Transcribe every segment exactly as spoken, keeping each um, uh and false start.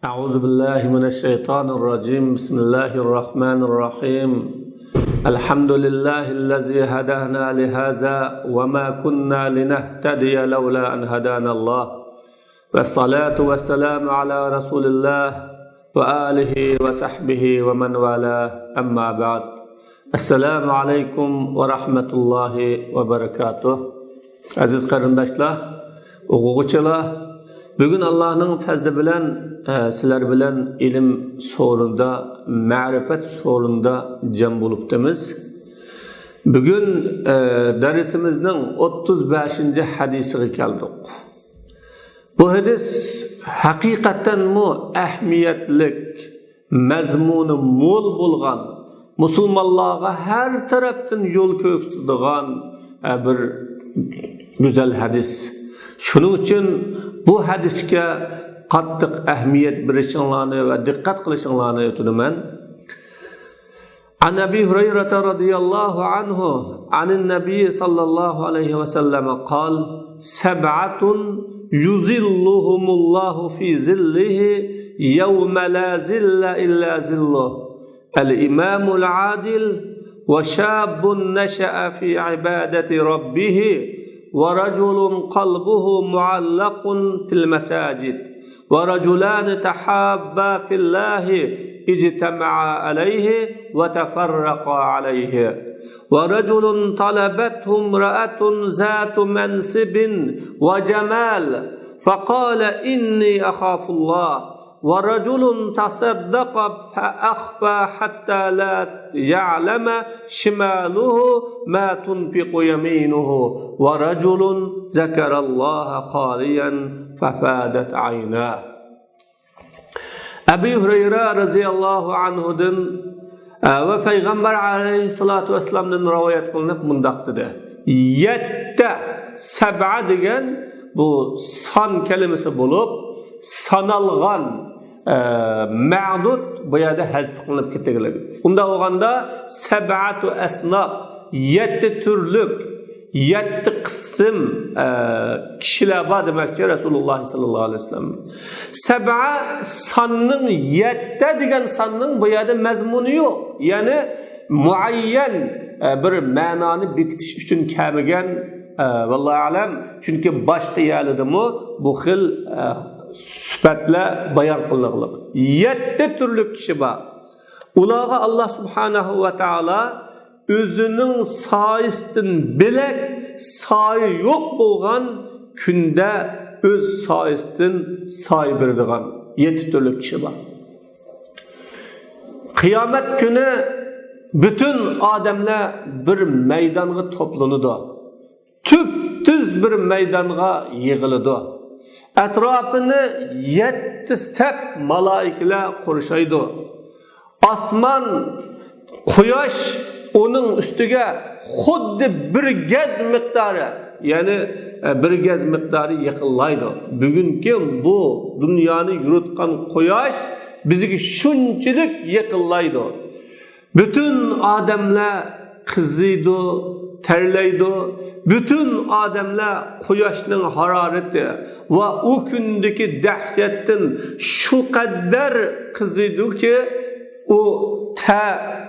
أعوذ بالله من الشيطان الرجيم. بسم الله الرحمن الرحيم. الحمد لله الذي هدانا لهذا وما كنا لنهتدي لولا أن هدانا الله. والصلاة والسلام على رسول الله وآله وصحبه ومن والاه. أما بعد. السلام عليكم ورحمة الله وبركاته. ئەزىز قېرىنداشلار، ئوقۇغۇچىلار، بۈگۈن ئاللانىڭ پەزلى بىلەن، ئە، سىلەر بىلەن ئىلىم سورۇندا، مەرىپەت سورۇندا جەم بولۇپتىمىز. بۈگۈن، ئە، دەرسىمىزنىڭ ئوتتۇز بەشىنچى ھەدىسىگە كەلدۇق. بۇ ھەدىس ھەقىقەتەنمۇ ئەھمىيەتلىك، مەزمۇنى مول بولغان، مۇسۇلمانلارغا ھەر تەرەپتىن يول كۆرسىتىدىغان، ئە، بىر گۈزەل ھەدىس. شۇنىڭ ئۈچۈن بۇ ھەدىسكە قاتتىق ئەھمىيەت بېرىشىڭلارنى ۋە دىققەت قىلىشىڭلارنى ئۆتۈنىمەن. عن أبي هريرة رضي الله عنه عن النبي صلى الله عليه وسلم قال: سبعة يظلهم الله في ظله يوم لا ظل إلا ظله: الإمام العادل، وشاب نشأ في عبادة ربه، ورجل قلبه معلق في المساجد، ورجلان تحابا في الله اجتمعا عليه وتفرقا عليه، ورجل طلبته امرأة ذات منصب وجمال فقال: إني أخاف الله، ورجل تصدق فأخفى حتى لا يعلم شماله ما تنفق يمينه، ورجل ذكر الله خاليا ففاضت عيناه. ئەبۇ ھۇرەيرە رەزىياللاھۇ ئەنھۇدىن، ئە، ۋە پەيغەمبەر ئەلەيھىسسالاتۇ ۋەسسالامدىن رىۋايەت قىلىنىپ مۇنداق دېدى: يەتتە، سەبئە دېگەن بۇ سان كەلىمىسى بولۇپ، سانالغان، ئە، مەدۇد بۇ يەردە ھەزپ قىلىنىپ كېتىلگەن. ئۇنداق بولغاندا سەبئەتۇ ئەسناف، يەتتە تۈرلۈك، يەتتە قىسىم، ئە، كىشىلەر بار دېمەكچى رەسۇلۇللاھ ساللاللاھۇ ئەلەيھى ۋەسەللەم. سەبئە ساننىڭ، يەتتە دېگەن ساننىڭ بۇ يەردە مەزمۇنى يوق. يەنى مۇئەييەن، ئە، بىر مەنانى بېكىتىش ئۈچۈن كەلمىگەن، ئە، ۋاللاھۇ ئەلەم. چۈنكى باشقا يەرلىرىدىمۇ بۇ خىل، ئە، سۈپەتلەر بايان قىلىنغلىق. يەتتە تۈرلۈك كىشى بار. ئۇلارغا ئاللاھ سۇبھانەھۇ ۋە تائالا ئۆزىنىڭ سايىسىدىن بۆلەك سايە يوق بولغان كۈندە ئۆز سايىسىدىن سايە بېرىدىغان يەتتە تۈرلۈك كىشى بار. قىيامەت كۈنى پۈتۈن ئادەملەر بىر مەيدانغا توپلىنىدۇ. تۈپتۈز بىر مەيدانغا يىغىلىدۇ. ئەتراپىنى يەتتە سەپ مالائىكىلەر قورشايدۇ. ئاسمان، قۇياش ئۇنىڭ ئۈستىگە خۇددى بىر گەز مىقدارى، يەنى، ئە، بىر گەز مىقدارى يېقىنلايدۇ. بۈگۈنكى بۇ دۇنيانى يورۇتقان قۇياش بىزگە شۇنچىلىك يېقىنلايدۇ. پۈتۈن ئادەملەر قىزىيدۇ، تەرلەيدۇ. پۈتۈن ئادەملەر قۇياشنىڭ ھارارىتى ۋە ئۇ كۈندىكى دەھشەتتىن شۇ قەدەر قىزىيدۇكى، ئۇ تە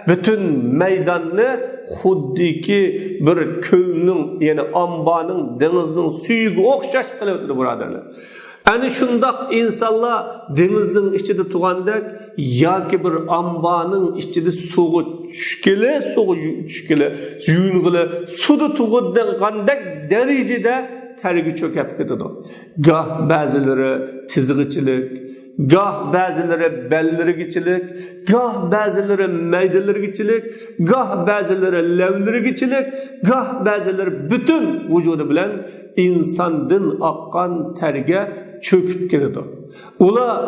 پۈتۈن مەيداننى خۇددىكى بىر كۆلنىڭ، يەنى ئامبارنىڭ، دېڭىزنىڭ سۈيىگە ئوخشاش قىلىۋېتىدۇ، بۇرادەرلەر. ئەنە شۇنداق ئىنسانلار دېڭىزنىڭ ئىچىدە تۇرغاندەك ياكى بىر ئامبارنىڭ ئىچىدە سۇغا چۈشكىلى، سۇغا يۇ-، چۈشكىلى، يۇيۇنغىلى، سۇدا تۇرغۇدەك دەرىجىدە تەرگە چۆكۈپ كېتىدۇ. گاھ بەزىلىرى تىزىغىچىلىك، گاھ بەزىلىرى بەللىرىگىچىلىك، گاھ بەزىلىرى مەيدىلىرىگىچىلىك، گاھ بەزىلىرى لەۋلىرىگىچىلىك، گاھ بەزىلىرى پۈتۈن ۋۇجۇدى بىلەن ئىنساندىن ئاققان تەرگە چۆكۈپ كېتىدۇ. ئۇلار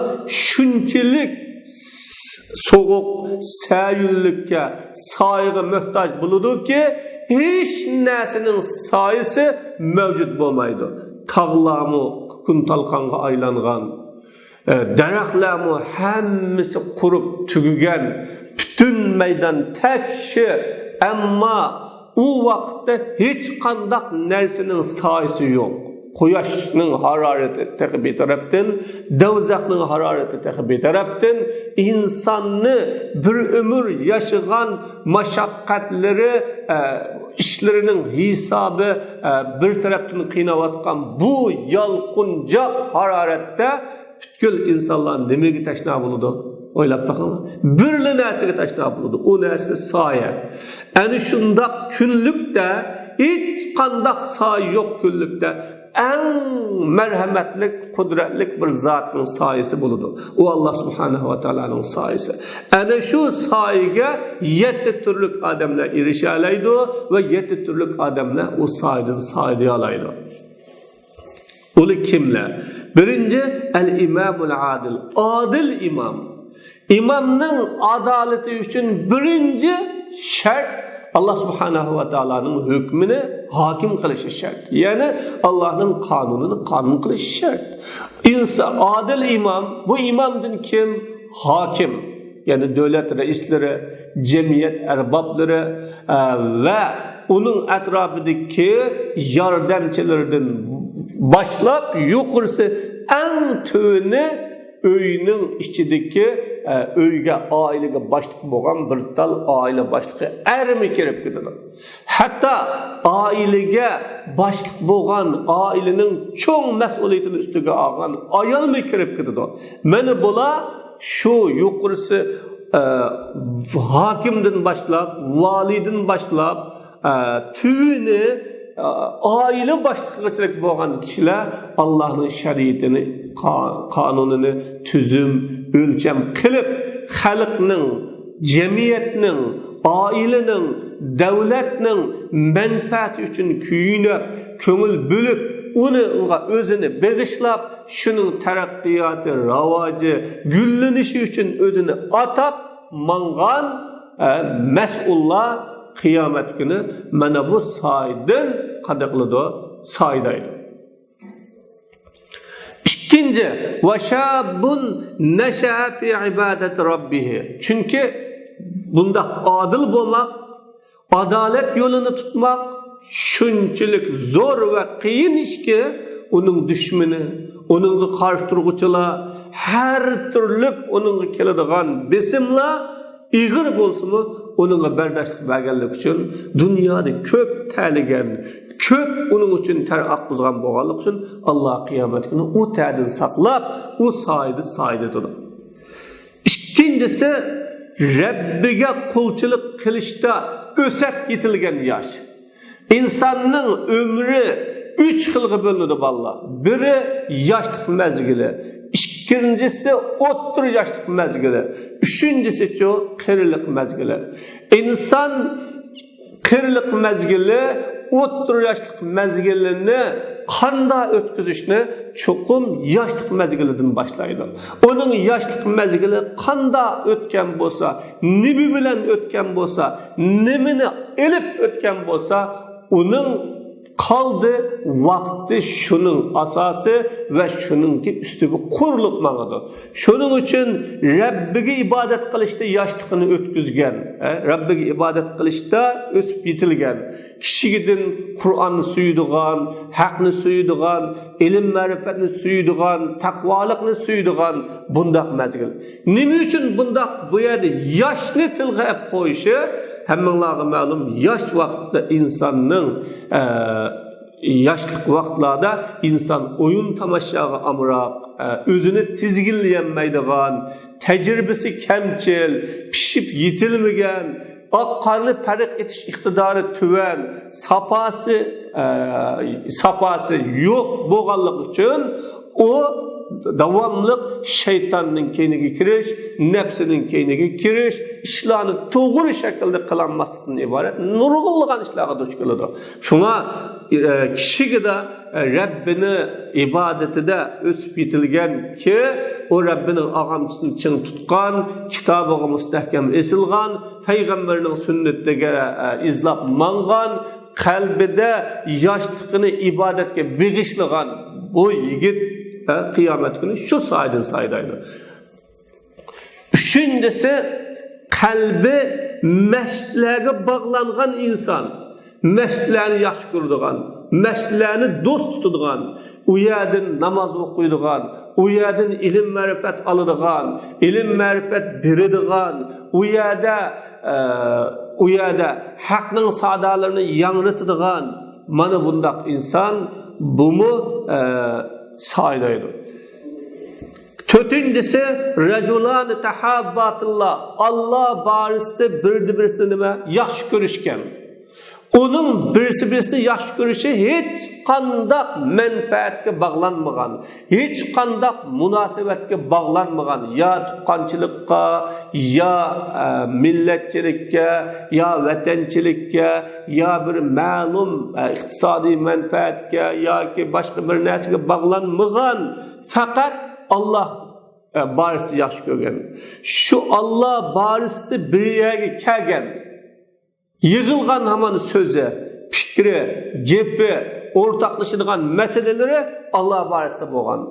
شۇنچىلىك سوغۇق، سەيۈنلۈككە، سايىغا موھتاج بولىدۇكى، ھېچ نەرسىنىڭ سايىسى مەۋجۇت بولمايدۇ. تاغلارمۇ كۈكۈن تالقانغا ئايلانغان، ئە، دەرەخلەرمۇ ھەممىسى قۇرۇپ تۈگىگەن، پۈتۈن مەيدان تەكشى، ئەمما ئۇ ۋاقىتتا ھېچقانداق نەرسىنىڭ سايىسى يوق. قۇياشنىڭ ھارارىتى تېخى بىر تەرەپتىن، دوزاخنىڭ ھارارىتى تېخى بىر تەرەپتىن، ئىنساننى بىر ئۆمۈر ياشىغان مەشەققەتلىرى، ئە، ئىشلىرىنىڭ ھېسابى، ئە، بىر تەرەپتىن قىيناۋاتقان بۇ يالقۇنجاق ھارارەتتە پۈتكۈل ئىنسانلار نېمىگە تەشنا بولىدۇ؟ ئويلاپ بېقىڭلار. بىرلا نەرسىگە تەشنا بولىدۇ. ئۇ نەرسە سايە. ئەنە شۇنداق كۈنلۈكتە، ھېچقانداق سايە يوق كۈنلۈكتە، ئەڭ مەرھەمەتلىك، قۇدرەتلىك بىر زاتنىڭ سايىسى بولىدۇ. ئۇ ئاللا سۇبھانەھۇ ۋە تائالانىڭ سايىسى. ئەنە شۇ سايىگە يەتتە تۈرلۈك ئادەملەر ئېرىشەلەيدۇ ۋە يەتتە تۈرلۈك ئادەملەر ئۇ سايىدىن سايىدىيالايدۇ. ئۇلار كىملەر؟ بىرىنچى، ئەل ئىمامۇل ئادىل، ئادىل ئىمام. ئىمامنىڭ ئادالىتى ئۈچۈن بىرىنچى شەرت، ئاللا سۇبھانەھۇ ۋە تائالانىڭ ھۆكمىنى ھاكىم قىلىشى شەرت. يەنى ئاللانىڭ قانۇنىنى قانۇن قىلىشى شەرت. ئىنسا-، ئادىل ئىمام، بۇ ئىمامدىن كىم؟ ھاكىم. يەنى دۆلەت رەئىسلىرى، جەمئىيەت ئەربابلىرى، ئە، ۋە ئۇنىڭ ئەتراپىدىكى ياردەمچىلىرىدىن باشلاپ، يۇقىرىسى ئەڭ تۆۋىنى ئۆينىڭ ئىچىدىكى، ئە، ئۆيگە، ئائىلىگە باشلىق بولغان بىر تال ئائىلە باشلىقى ئەرمۇ كىرىپ كېتىدۇ. ھەتتا ئائىلىگە باشلىق بولغان، ئائىلىنىڭ چوڭ مەسئۇلىيىتىنى ئۈستىگە ئالغان ئايالمۇ كىرىپ كېتىدۇ. مانا بۇلار شۇ يۇقىرىسى، ئە، ھاكىمدىن باشلاپ، ۋالىيدىن باشلاپ، ئە، تۈۋىنى، ئە، ئائىلە باشلىقىغىچىلىك بولغان كىشىلەر ئاللانىڭ شەرىئىتىنى، قا-، قانۇنىنى، تۈزۈم، ئۆلچەم قىلىپ، خەلقنىڭ، جەمئىيەتنىڭ، ئائىلىنىڭ، دۆلەتنىڭ مەنپەئەتى ئۈچۈن كۆيۈنۈپ، كۆڭۈل بۆلۈپ، ئۇنى، ئۇنىڭغا ئۆزىنى بېغىشلاپ، شۇنىڭ تەرەققىياتى، راۋاجى، گۈللىنىشى ئۈچۈن ئۆزىنى ئاتاپ ماڭغان، ئە، مەسئۇللار قىيامەت كۈنى مانا بۇ سايىدىن قانداق قىلىدۇ؟ سايىدايدۇ. ئىككىنچى، ۋە شاببۇن نەشەئە فى ئىبادەتى رەببىھى. چۈنكى بۇنداق ئادىل بولماق، ئادالەت يولىنى تۇتماق شۇنچىلىك زور ۋە قىيىن ئىشكى، ئۇنىڭ دۈشمىنى، ئۇنىڭغا قارشى تۇرغۇچىلار، ھەر تۈرلۈك ئۇنىڭغا كېلىدىغان بېسىملار ئېغىر بولسىمۇ، ئۇنىڭغا بەرداشلىق بەرگەنلىكى ئۈچۈن دۇنيادا كۆپ تەرلىگەن، كۆپ ئۇنىڭ ئۈچۈن تەر ئاققۇزغان بولغانلىقى ئۈچۈن، ئاللا قىيامەت كۈنى ئۇ تەردىن ساقلاپ، ئۇ سايىدە سايىدىتىدۇ. ئىككىنچىسى، رەببىگە قۇلچىلىق قىلىشتا ئۆسۈپ يېتىلگەن ياش. ئىنساننىڭ ئۆمرى ئۈچ خىلغا بۆلۈنىدۇ، بالىلار. بىرى ياشلىق مەزگىلى، ئىككىنچىسى ئوتتۇرا ياشلىق مەزگىلى، ئۈچىنچىسىچۇ قېرىلىق مەزگىلى. ئىنسان قېرىلىق مەزگىلى، ئوتتۇرا ياشلىق مەزگىلىنى قاندا ئۆتكۈزۈشنى چوقۇم ياشلىق مەزگىلىدىن باشلايدۇ. ئۇنىڭ ياشلىق مەزگىلى قاندا ئۆتكەن بولسا، نېمە بىلەن ئۆتكەن بولسا، نېمىنى ئېلىپ ئۆتكەن بولسا، ئۇنىڭ قالدى ۋاقتى شۇنىڭ ئاساسى ۋە شۇنىڭكى ئۈستىگە قۇرۇلۇپ ماڭىدۇ. شۇنىڭ ئۈچۈن رەببىگە ئىبادەت قىلىشتا ياشلىقىنى ئۆتكۈزگەن، ئە، رەببىگە ئىبادەت قىلىشتا ئۆسۈپ يېتىلگەن، كىچىكىدىن قۇرئاننى سۆيىدىغان، ھەقنى سۆيىدىغان، ئىلىم-مەرىپەتنى سۆيىدىغان، تەقۋالىقنى سۆيىدىغان بۇنداق مەزگىل. نېمە ئۈچۈن بۇنداق بۇ يەردە ياشنى تىلغا ئېلىپ قويۇشى؟ ھەممىڭلارغا مەلۇم، ياش ۋاقىتتا ئىنساننىڭ، ئە، ياشلىق ۋاقىتلاردا ئىنسان ئويۇن-تاماشاغا ئامراق، ئە، ئۆزىنى تىزگىنلىيەلمەيدىغان، تەجرىبىسى كەمچىل، پىشىپ يېتىلمىگەن، ئاق قارىنى پەرق ئېتىش ئىقتىدارى تۆۋەن، ساپاسى، ئە، ساپاسى يوق بولغانلىقى ئۈچۈن ئۇ داۋاملىق شەيتاننىڭ كەينىگە كىرىش، نەپسىنىڭ كەينىگە كىرىش، ئىشلارنى توغرا شەكىلدە قىلالماسلىقتىن ئىبارەت نۇرغۇنلىغان ئىشلارغا دۇچ كېلىدۇ. شۇڭا، ئە، كىشىگىدە، ئە، رەببىنى ئىبادىتىدە ئۆسۈپ يېتىلگەنكى، ئۇ رەببىنىڭ ئاغامچىسىنى چىڭ تۇتقان، كىتابىغا مۇستەھكەم ئېسىلغان، پەيغەمبەرنىڭ سۈننىتىگە، ئە، ئىزلاپ ماڭغان، قەلبىدە ياشلىقىنى ئىبادەتكە بېغىشلىغان بۇ يىگىت، ئە، قىيامەت كۈنى شۇ سايىدىن سايىدايدۇ. ئۈچىنچىسى، قەلبى مەسچىتلەرگە باغلانغان ئىنسان، مەسچىتلەرنى ياخشى كۆرىدىغان، مەسچىتلەرنى دوست تۇتىدىغان، ئۇ يەردىن ناماز ئوقۇيدىغان، ئۇ يەردىن ئىلىم مەرىپەت ئالىدىغان، ئىلىم مەرىپەت بېرىدىغان، ئۇ يەردە، ئە، ئۇ يەردە ھەقنىڭ سادالىرىنى ياڭرىتىدىغان، مانا بۇنداق ئىنسان بۇمۇ، ئە، سايلايدۇ. تۆتىنچىسى، رەجۇلانى تەھاببا فىللا، ئاللا بارىسىدا بىرىدە بىرسىنى نېمە؟ ياخشى كۆرۈشكەن. ئۇنىڭ بىرسى بىرسىنى ياخشى كۆرۈشى ھېچقانداق مەنپەئەتكە باغلانمىغان، ھېچقانداق مۇناسىۋەتكە باغلانمىغان، يا تۇغقانچىلىققا، يا، ئە، مىللەتچىلىككە، يا ۋەتەنچىلىككە، يا بىر مەلۇم، ئە، ئىقتىسادىي مەنپەئەتكە ياكى باشقا بىر نەرسىگە باغلانمىغان، پەقەت ئاللا، ئە، بارىسىدا ياخشى كۆرگەن. شۇ ئاللا بارىسىدا بىر يەرگە كەلگەن، يىغىلغان ھامان سۆزى، پىكرى، گېپى، ئورتاقلىشىدىغان مەسىلىلىرى ئاللا بارىسىدا بولغان.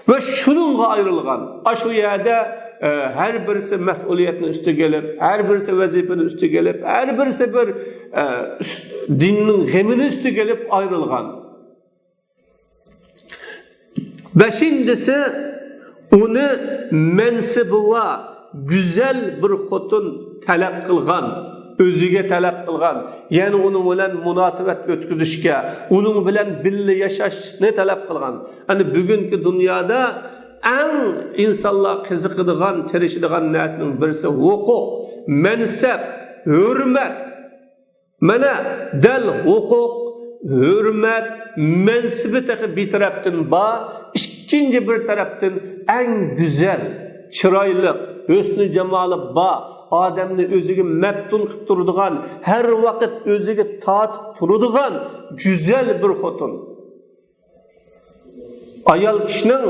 ۋە شۇنىڭغا ئايرىلغان. ئاشۇ يەردە، ئە، ھەر بىرسى مەسئۇلىيەتنى ئۈستىگە ئېلىپ، ھەر بىرسى ۋەزىپىنى ئۈستىگە ئېلىپ، ھەر بىرسى بىر، ئە، ئۈس-، دىننىڭ غېمىنى ئۈستىگە ئېلىپ ئايرىلغان. بەشىنچىسى، ئۇنى مەنسىپى بار، گۈزەل بىر خوتۇن تەلەپ قىلغان، ئۆزىگە تەلەپ قىلغان، يەنى ئۇنىڭ بىلەن مۇناسىۋەت ئۆتكۈزۈشكە، ئۇنىڭ بىلەن بىللە ياشاشنى تەلەپ قىلغان. ئەنە بۈگۈنكى دۇنيادا ئەڭ ئىنسانلار قىزىقىدىغان، تىرىشىدىغان نەرسىنىڭ بىرسى ھوقۇق، مەنسەپ، ھۆرمەت. مانا دەل ھوقۇق، ھۆرمەت، مەنسىپى تېخى بىر تەرەپتىن بار، ئىككىنچى بىر تەرەپتىن ئەڭ گۈزەل، چىرايلىق، ھۆسنى جامالى بار، ئادەمنى ئۆزىگە مەپتۇن قىلىپ تۇرىدىغان، ھەر ۋاقىت ئۆزىگە تارتىپ تۇرىدىغان گۈزەل بىر خوتۇن. ئايال كىشىنىڭ،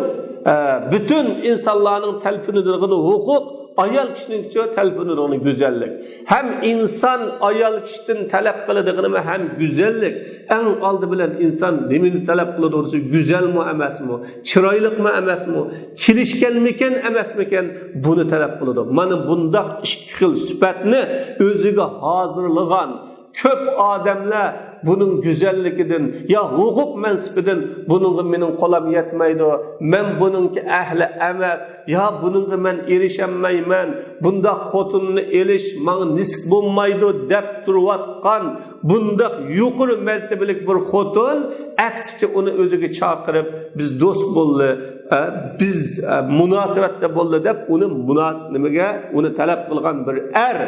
ئە، پۈتۈن ئىنسانلارنىڭ تەلپۈنىدىغىنى ھوقۇق، ئايال كىشىنىڭكىچۇ تەلپۈنىدىغىنى گۈزەللىك. ھەم ئىنسان ئايال كىشىدىن تەلەپ قىلىدىغىنىمۇ ھەم گۈزەللىك. ئەڭ ئالدى بىلەن ئىنسان نېمىنى تەلەپ قىلىدۇ دېسە، گۈزەلمۇ ئەمەسمۇ، چىرايلىقمۇ ئەمەسمۇ، كېلىشكەنمىكەن ئەمەسمىكەن، بۇنى تەلەپ قىلىدۇ. مانا بۇنداق ئىككى خىل سۈپەتنى ئۆزىگە ھازىرلىغان، كۆپ ئادەملەر بۇنىڭ گۈزەللىكىدىن يا ھوقۇق مەنسىپىدىن، بۇنىڭغا مېنىڭ قولام يەتمەيدۇ، مەن بۇنىڭكى ئەھلى ئەمەس، يا بۇنىڭغا مەن ئېرىشەلمەيمەن، بۇنداق خوتۇننى ئېلىش ماڭا نېسىپ بولمايدۇ دەپ تۇرۇۋاتقان بۇنداق يۇقىرى مەرتىبىلىك بىر خوتۇن، ئەكسىچە ئۇنى ئۆزىگە چاقىرىپ، بىز دوست بولدى، ئە، بىز، ئە، مۇناسىۋەتتە بولدى دەپ ئۇنى مۇناس-، نېمىگە، ئۇنى تەلەپ قىلغان بىر ئەر.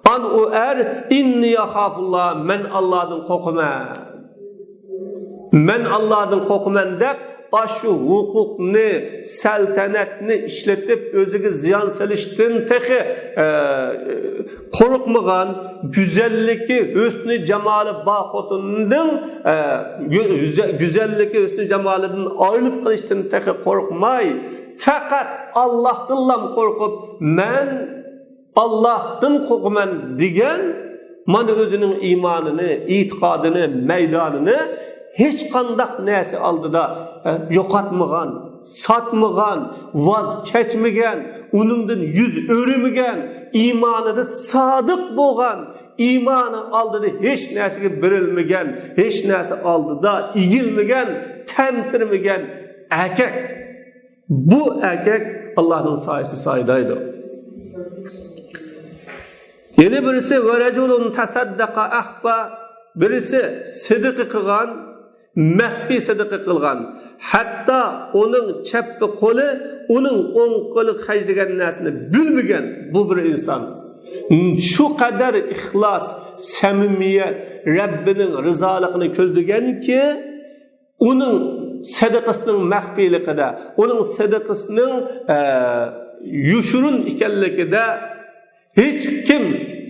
ئان ئۇ ئەر، «ئىننى ئەخافۇللا، مەن ئاللادىن قورقىمەن. مەن ئاللادىن قورقىمەن» دەپ، ئاشۇ ھوقۇقنى، سەلتەنەتنى ئىشلىتىپ، ئۆزىگە زىيان سېلىشتىن تېخى، ئە، قورقمىغان، گۈزەللىكى، ھۆسنى جامالى بار خوتۇننىڭ، ئە، گۈ-، گۈزە-، گۈزەللىكى، ھۆسنى جامالىدىن ئايرىلىپ قېلىشتىن تېخى قورقماي، پەقەت ئاللاھتىنلا قورقۇپ، مەن ئاللاھتىن قورقىمەن دېگەن، مانا ئۆزىنىڭ ئىمانىنى، ئېتىقادىنى، مەيدانىنى ھېچقانداق نەرسە ئالدىدا، ئە، يوقاتمىغان، ساتمىغان، ۋاز كەچمىگەن، ئۇنىڭدىن يۈز ئۆرۈمىگەن، ئىمانىدا سادىق بولغان، ئىمانى ئالدىدا ھېچ نەرسىگە بېرىلمىگەن، ھېچ نەرسە ئالدىدا ئېگىلمىگەن، تەمتىرىمىگەن ئەركەك. بۇ ئەركەك ئاللاھنىڭ سايىسىدا سايىدايدۇ. يەنە بىرسى، «ۋە رەجۇلۇن تەسەددەقە ئەخفا»، بىرسى سەدىقە قىلغان، مەخپىي سەدىقە قىلغان، ھەتتا ئۇنىڭ چەپكى قولى ئۇنىڭ ئوڭ قولى خەجلىگەن نەرسىنى بىلمىگەن بۇ بىر ئىنسان. شۇ قەدەر ئىخلاس، سەمىمىيەت، رەببىنىڭ رىزالىقىنى كۆزلىگەنكى، ئۇنىڭ سەدىقىسىنىڭ مەخپىيلىقىدا، ئۇنىڭ سەدىقىسىنىڭ، ئە، يوشۇرۇن ئىكەنلىكىدە ھېچكىم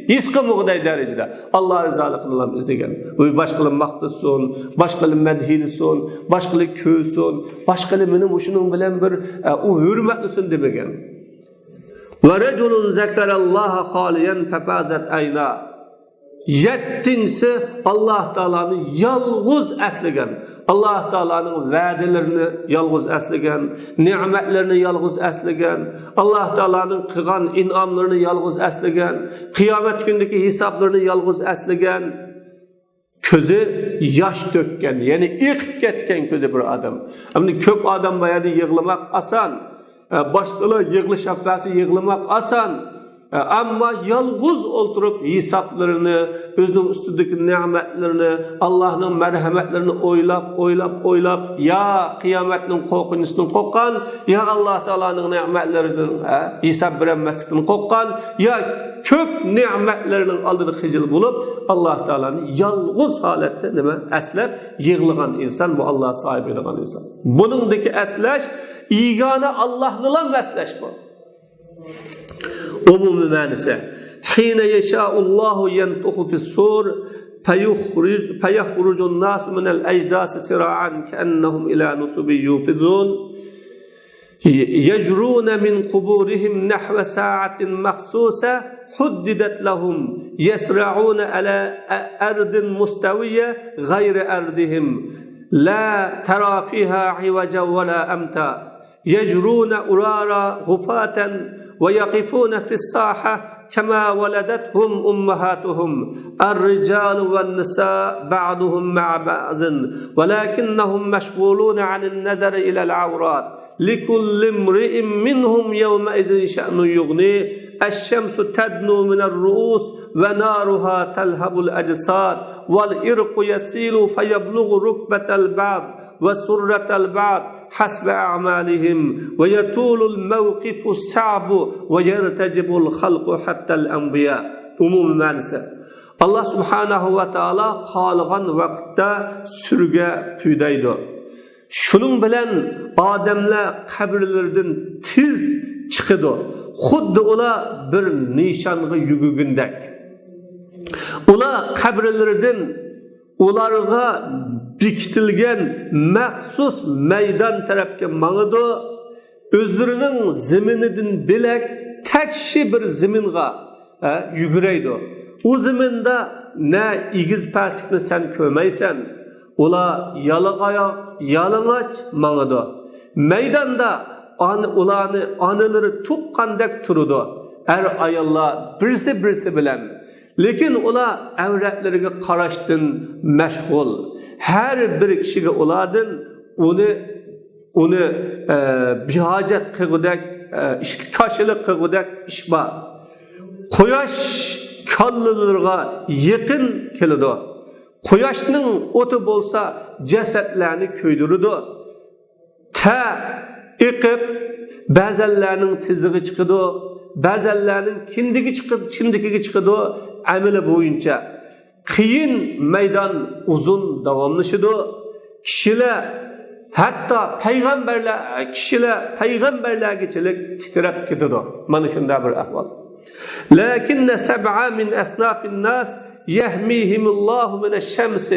ھېس قىلمىغۇدەك دەرىجىدە ئاللا رىزالىقىنىلا ئىزدىگەن. بۇ باشقىلار ماختىسۇن، باشقىلار مەدھىيلىسۇن، باشقىلار كۆرسۇن، باشقىلار مېنى مۇشۇنىڭ بىلەن بىر، ئە، ئۇ ھۆرمەتلىسۇن دېمىگەن. «ۋە رەجۇلۇن زەكەرەللاھە خالىيەن فەپازەت ئەينا.» يەتتىنچىسى، ئاللا تائالانى يالغۇز ئەسلىگەن، ئاللا تائالانىڭ ۋەدىلىرىنى يالغۇز ئەسلىگەن، نېمەتلىرىنى يالغۇز ئەسلىگەن، ئاللا تائالانىڭ قىلغان ئىنئاملىرىنى يالغۇز ئەسلىگەن، قىيامەت كۈنىدىكى ھېسابلىرىنى يالغۇز ئەسلىگەن، كۆزى ياش تۆككەن، يەنى ئېقىپ كەتكەن كۆزى بىر ئادەم. ئەمدى كۆپ ئادەم بار يەردە يىغلىماق ئاسان. ئە، باشقىلار يىغلىشىپ بەرسە يىغلىماق ئاسان. ئە، ئەمما يالغۇز ئولتۇرۇپ ھېسابلىرىنى، ئۆزىنىڭ ئۈستىدىكى نېمەتلىرىنى، ئاللاھنىڭ مەرھەمەتلىرىنى ئويلاپ، ئويلاپ، ئويلاپ، يا قىيامەتنىڭ قورقۇنچىسىدىن قورققان، يا ئاللاھ تائالانىڭ نېمەتلىرىدىن، ئە، ھېساب بېرەلمەسلىكتىن قورققان، يا كۆپ نېمەتلىرىنىڭ ئالدىدا خىجىل بولۇپ، ئاللاھ تائالانى يالغۇز ھالەتتە نېمە ئەسلەپ يىغلىغان ئىنسان، بۇ ئاللاھ ساھىبى بولغان ئىنسان. بۇنىڭدىكى ئەسلەش يېگانە ئاللاھنىلا ئەسلەش بۇ. ئومۇمىي مەنىسى: حين يشاء الله ينفخ في الصور فيخرج، فيخرج الناس من الأجداث سراعا كأنهم إلى نصب يوفضون. يجرون من قبورهم نحو ساعة مخصوصة حددت لهم، يصرعون على أرض مستوية غير أرضهم، لا ترى فيها عوجا ولا أمتا، يجرون عرارا حفاة، ويقفون في الساحة كما ولدتهم أمهاتهم، الرجال والنساء بعضهم مع بعض، ولكنهم مشغولون عن النظر إلى العورات. لكل امرئ منهم يومئذ شأن يغنيه. الشمس تدنو من الرؤوس ونارها تلهب الأجساد، والعرق يسيل فيبلغ ركبة البعض وسرة البعض حسب أعمالهم، ويطول الموقف الصعب ويرتجف الخلق حتى الأنبياء. ئومۇمىي مەنىسى: ئاللاھ سۇبھانەھۇ ۋە تائالا خالىغان ۋاقىتتا سۈرگە پۈۋدەيدۇ. شۇنىڭ بىلەن ئادەملەر قەبرىلىرىدىن تېز چىقىدۇ. خۇددى ئۇلار بىر نىشانغا يۈگۈرگۈندەك. ئۇلار قەبرىلىرىدىن ئۇلارغا بېكىتىلگەن مەخسۇس مەيدان تەرەپكە ماڭىدۇ. ئۆزلىرىنىڭ زېمىنىدىن بۆلەك تەكشى بىر زېمىنغا، ھە، يۈگۈرەيدۇ. ئۇ زېمىندا نە ئېگىز پەسلىكنى سەن كۆرمەيسەن. ئۇلار يالىڭاياق، يالىڭاچ ماڭىدۇ. مەيداندا ئانا، ئۇلارنى ئانىلىرى تۇغقاندەك تۇرىدۇ. ئەر-ئاياللار بىرسى-بىرسى بىلەن. لېكىن ئۇلار ئەۋرەتلىرىگە قاراشتىن مەشغۇل. ھەر بىر كىشىگە ئۇلاردىن ئۇنى، ئۇنى، ئە، بىھاجەت قىلغۇدەك، ئە، ئىش، كاشىلىق قىلغۇدەك ئىش بار. قۇياش كاللىلىرىغا يېقىن كېلىدۇ. قۇياشنىڭ ئوتى بولسا جەسەتلەرنى كۆيدۈرىدۇ. تەر ئېقىپ، بەزەنلەرنىڭ تىزىغا چىقىدۇ، بەزەنلەرنىڭ كىندىكى چىقىپ، كىندىكىگە چىقىدۇ، ئەمىلى بويىچە. قىيىن مەيدان ئۇزۇن داۋاملىشىدۇ. كىشىلەر، ھەتتا پەيغەمبەرلەر، كىشىلەر پەيغەمبەرلەرگىچىلىك تىترەپ كېتىدۇ. مانا شۇنداق بىر ئەھۋال. لكن سبعة من أصناف الناس يحميهم الله من الشمس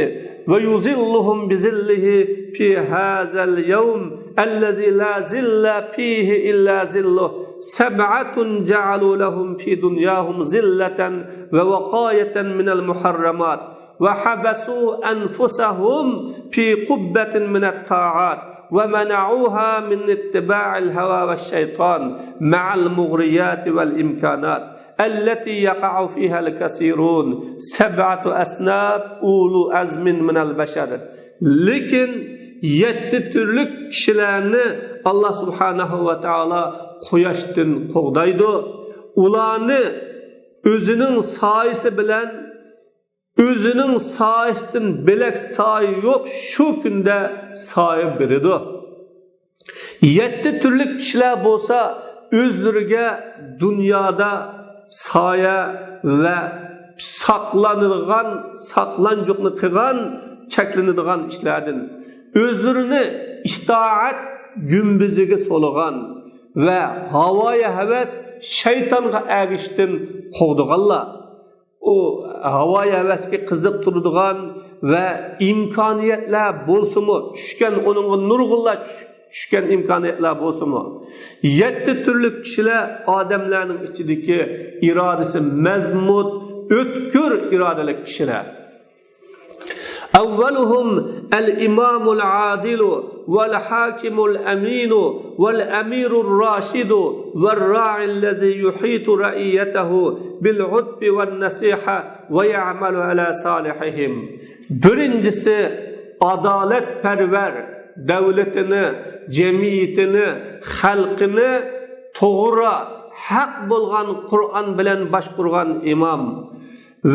ويظلهم بظله في هذا اليوم الذي لا ظل فيه إلا ظله، سبعة جعلوا لهم في دنياهم ظلة ووقاية من المحرمات، وحبسوا أنفسهم في قبة من الطاعات، ومنعوها من اتباع الهوى والشيطان مع المغريات والإمكانات التي يقع فيها الكثيرون، سبعة أصناف أولو عزم من البشر. لېكىن يەتتە تۈرلۈك كىشىلەرنى ئاللاھ سۇبھانەھۇ ۋە تائالا قۇياشتىن قوغدايدۇ. ئۇلارنى ئۆزىنىڭ سايىسى بىلەن، ئۆزىنىڭ سايىسىدىن بۆلەك سايە يوق، شۇ كۈندە سايە بېرىدۇ. يەتتە تۈرلۈك كىشىلەر بولسا ئۆزلىرىگە دۇنيادا سايە ۋە ساقلىنىدىغان، ساقلانچۇقنى قىلغان، چەكلىنىدىغان ئىشلاردىن، ئۆزلىرىنى ئىتائەت گۈمبىزىگە سولىغان ۋە ھاۋايى ھەۋەس، شەيتانغا ئەگىشىشتىن قوغدىغانلار. ئۇ ھاۋايى ھەۋەسكە قىزىقتۇرىدىغان ۋە ئىمكانىيەتلەر بولسىمۇ، چۈشكەن، ئۇنىڭغا نۇرغۇنلار چۈش-، چۈشكەن ئىمكانىيەتلەر بولسىمۇ، يەتتە تۈرلۈك كىشىلەر ئادەملەرنىڭ ئىچىدىكى ئىرادىسى مەزمۇت، ئۆتكۈر ئىرادىلىك كىشىلەر. أولهم الإمام العادل والحاكم الأمين والأمير الراشد والراعي الذي يحيط رعيته بالعتب والنصيحة ويعمل على صالحهم. بىرىنچىسى، ئادالەتپەرۋەر، دۆلىتىنى، جەمئىيىتىنى، خەلقىنى توغرا، ھەق بولغان قۇرئان بىلەن باشقۇرغان ئىمام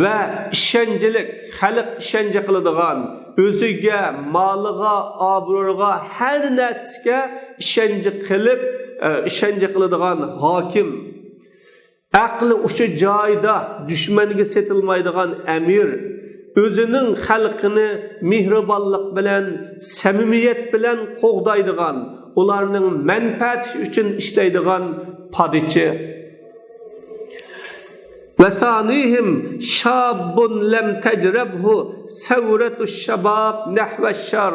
ۋە ئىشەنچلىك، خەلق ئىشەنچ قىلىدىغان، ئۆزىگە، مالىغا، ئابرۇيىغا، ھەر نەرسىگە ئىشەنچ قىلىپ، ئە، ئىشەنچ قىلىدىغان ھاكىم. ئەقلى ئۇچى جايىدا، دۈشمەنگە سېتىلمايدىغان ئەمىر، ئۆزىنىڭ خەلقىنى مېھرىبانلىق بىلەن، سەمىمىيەت بىلەن قوغدايدىغان، ئۇلارنىڭ مەنپەئەتى ئۈچۈن ئىشلەيدىغان پادىچى. وثانيهم شاب لم تجربه ثورة الشباب نحو الشر،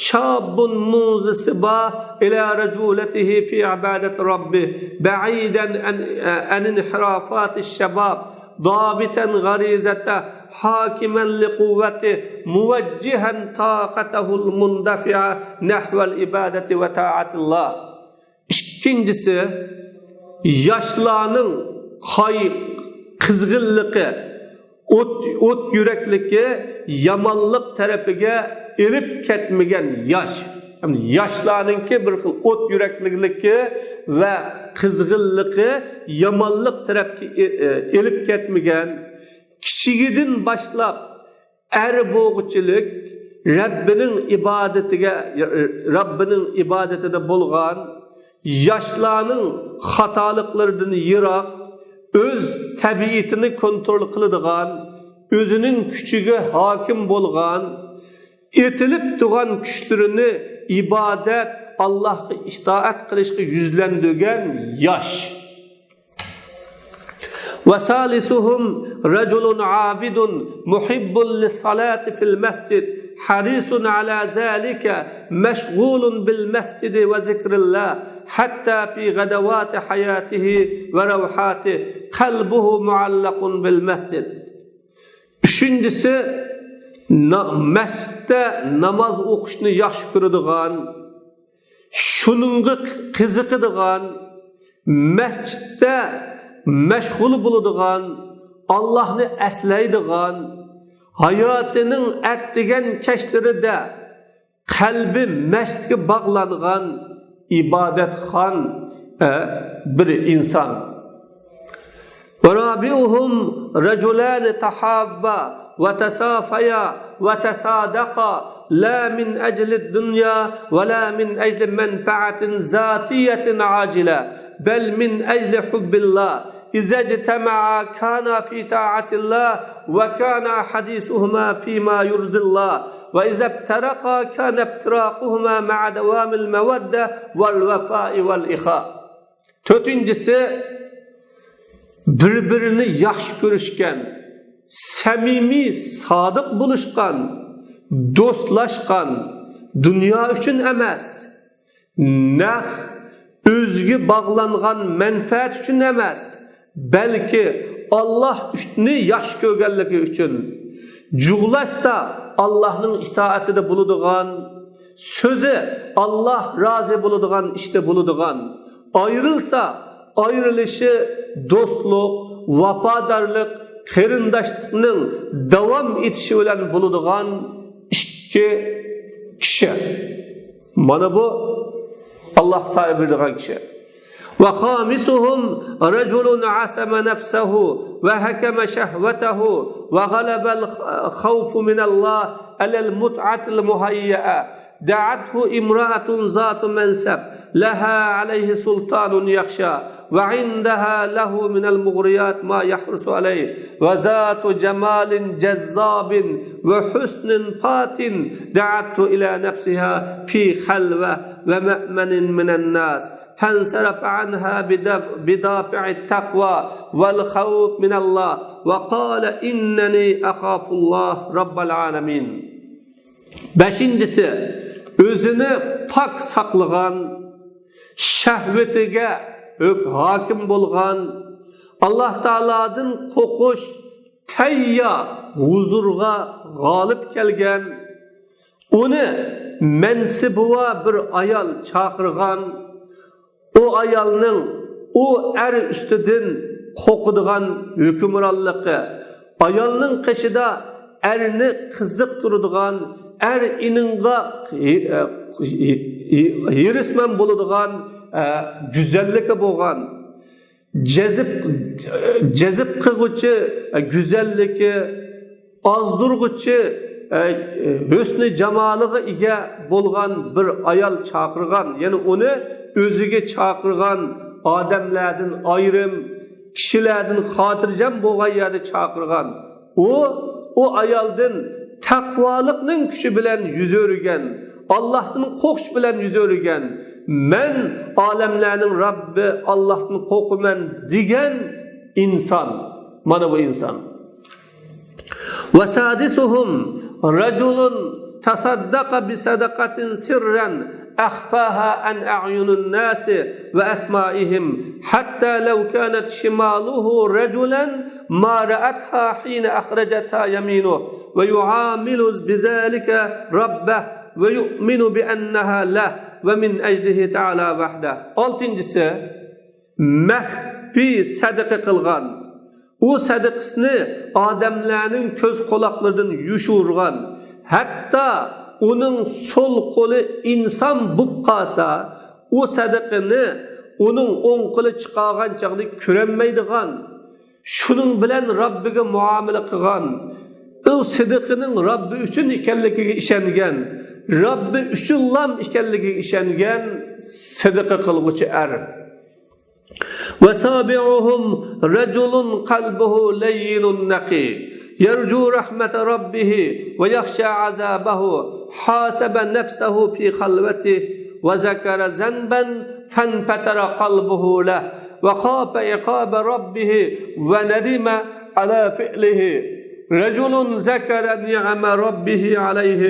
شاب منذ صباه إلى رجولته في عبادة ربه، بعيدا عن، عن انحرافات الشباب، ضابطا غريزته، حاكما لقوته، موجها طاقته المندفعة نحو العبادة وطاعة الله. ئىككىنچىسى، ياشلارنىڭ قايىق، قىزغىنلىقى، ئوت، ئوت يۈرەكلىكى يامانلىق تەرىپىگە ئېلىپ كەتمىگەن ياش. ياشلارنىڭكى بىر خىل ئوت يۈرەكلىكلىكى ۋە قىزغىنلىقى يامانلىق تەرەپكە ئېلىپ كەتمىگەن، كىچىكىدىن باشلاپ ئەر بولغۇچىلىك، رەببىنىڭ ئىبادىتىگە، رەببىنىڭ ئىبادىتىدە بولغان، ياشلارنىڭ خاتالىقلىرىدىن يىراق، ئۆز تەبىئىتىنى كونترول قىلىدىغان، ئۆزىنىڭ كۈچىگە ھاكىم بولغان، ئېتىلىپ تۇرغان كۈچلىرىنى ئىبادەت، ئاللاھقا ئىتائەت قىلىشقا يۈزلەندۈرگەن ياش. وثالثهم رجل عابد محب للصلاة في المسجد حريص على ذلك مشغول بالمسجد وذكر الله حتى في غدوات حياته وروحاته قلبه معلق بالمسجد. ئۈچىنچىسى، نا-، مەسچىتتە ناماز ئوقۇشنى ياخشى كۆرىدىغان، شۇنىڭغا قىزىقىدىغان، مەسچىتتە مەشغۇل بولىدىغان، ئاللاھنى ئەسلەيدىغان، ھاياتىنىڭ ئەتىگەن كەچلىرىدە قەلبى مەسچىتكە باغلانغان ئىبادەتخان، ئە، بىر ئىنسان. ورابعهم رجلان تحابا وتصافيا وتصادقا لا من أجل الدنيا ولا من أجل منفعة ذاتية عاجلة، بل من أجل حب الله. إذا اجتمعا كانا في طاعة الله وكان حديثهما فيما يرضي الله، وإذا افترقا كان افتراقهما مع دوام المودة والوفاء والإخاء. تۆتىنچىسى، بىر-بىرىنى ياخشى كۆرۈشكەن، سەمىمىي، سادىق بولۇشقان، دوستلاشقان، دۇنيا ئۈچۈن ئەمەس، نەق ئۆزىگە باغلانغان مەنپەئەت ئۈچۈن ئەمەس، بەلكى ئاللاھ ئۈچۈننى ياخشى كۆرگەنلىكى ئۈچۈن. جۇغلاشسا ئاللاھنىڭ ئىتائىتىدە بولىدىغان، سۆزى ئاللاھ رازى بولىدىغان ئىشتا بولىدىغان، ئايرىلسا ئايرىلىشى دوستلۇق، ۋاپادارلىق، قېرىنداشلىقنىڭ داۋام ئېتىشى بىلەن بولىدىغان ئىككى كىشى. مانا بۇ ئاللاھ سايە بېرىدىغان كىشى. وخامسهم رجل عصم نفسه وحكم شهوته وغلب الخوف من الله على المتعة المهيئة. دعته امرأة ذات منصب لها عليه سلطان يخشى وعندها له من المغريات ما يحرص عليه، وذات جمال جذاب وحسن فات دعته إلى نفسها في خلوة ومأمن من الناس، فانصرف عنها بدافع التقوى والخوف من الله، وقال: إنني أخاف الله رب العالمين. بەشىنچىسى، ئۆزىنى پاك ساقلىغان، شەھۋىتىگە ھۆك-، ھاكىم بولغان، ئاللاھ تائالادىن قورقۇش، تەييار، ھۇزۇرغا غالىب كەلگەن، ئۇنى مەنسىبىۋا بىر ئايال چاقىرغان، ئۇ ئايالنىڭ ئۇ ئەر ئۈستىدىن قورقىدىغان ھۆكۈمرانلىقى، ئايالنىڭ قېشىدا ئەرنى قىزىقتۇرىدىغان، ئەر ئېنىڭغا ھېرىسمەن بولىدىغان، ئە، گۈزەللىكى بولغان، جەزب، جەزب قىلغۇچى، ئە، گۈزەللىكى، ئازدۇرغۇچى، ئە، ھۆسنى جامالىغا ئىگە بولغان بىر ئايال چاقىرغان، يەنى ئۇنى ئۆزىگە چاقىرغان ئادەملەردىن ئايرىم، كىشىلەردىن خاتىرجەم بولغان يەردە چاقىرغان. ئۇ، ئۇ ئايالدىن تەقۋالىقنىڭ كۈچى بىلەن يۈز ئۆرۈگەن، ئاللاھتىن قورقۇش بىلەن يۈز ئۆرۈگەن، مەن ئالەملەرنىڭ رەببى ئاللاھتىن قورقىمەن دېگەن ئىنسان. مانا بۇ ئىنسان. وسادسهم رجل تصدق بصدقة سرا أخفاها عن أعين الناس وأسماعهم، حتى لو كانت شماله رجلا ما رأتها حين أخرجتها يمينه، ويعامل بذلك ربه ويؤمن بأنها له ومن أجله تعالى وحده. Oltinchisi, مەخپىي سەدىقە قىلغان. ئۇ سەدىقىسىنى ئادەملەرنىڭ كۆز قۇلاقلىرىدىن يوشۇرغان. ھەتتا ئۇنىڭ سول قولى ئىنسان بوپ قالسا، ئۇ سەدىقىنى ئۇنىڭ ئوڭ قولى چىقارغان چاغدا كۆرەلمەيدىغان. شۇنىڭ بىلەن رەببىگە مۇئامىلە قىلغان. ئۇ سەدىقىنىڭ رەببى ئۈچۈن ئىكەنلىكىگە ئىشەنگەن. رەببى ئۈچۈنلام ئىكەنلىكىگە ئىشەنگەن سەدىقە قىلغۇچى ئەر. وسابعهم رجل قلبه لين نقي يرجو رحمة ربه ويخشى عذابه حاسب نفسه في خلوته وذكر ذنبا فانفطر قلبه له وخاف عقاب ربه وندم على فعله. رجل ذكر نعم ربه عليه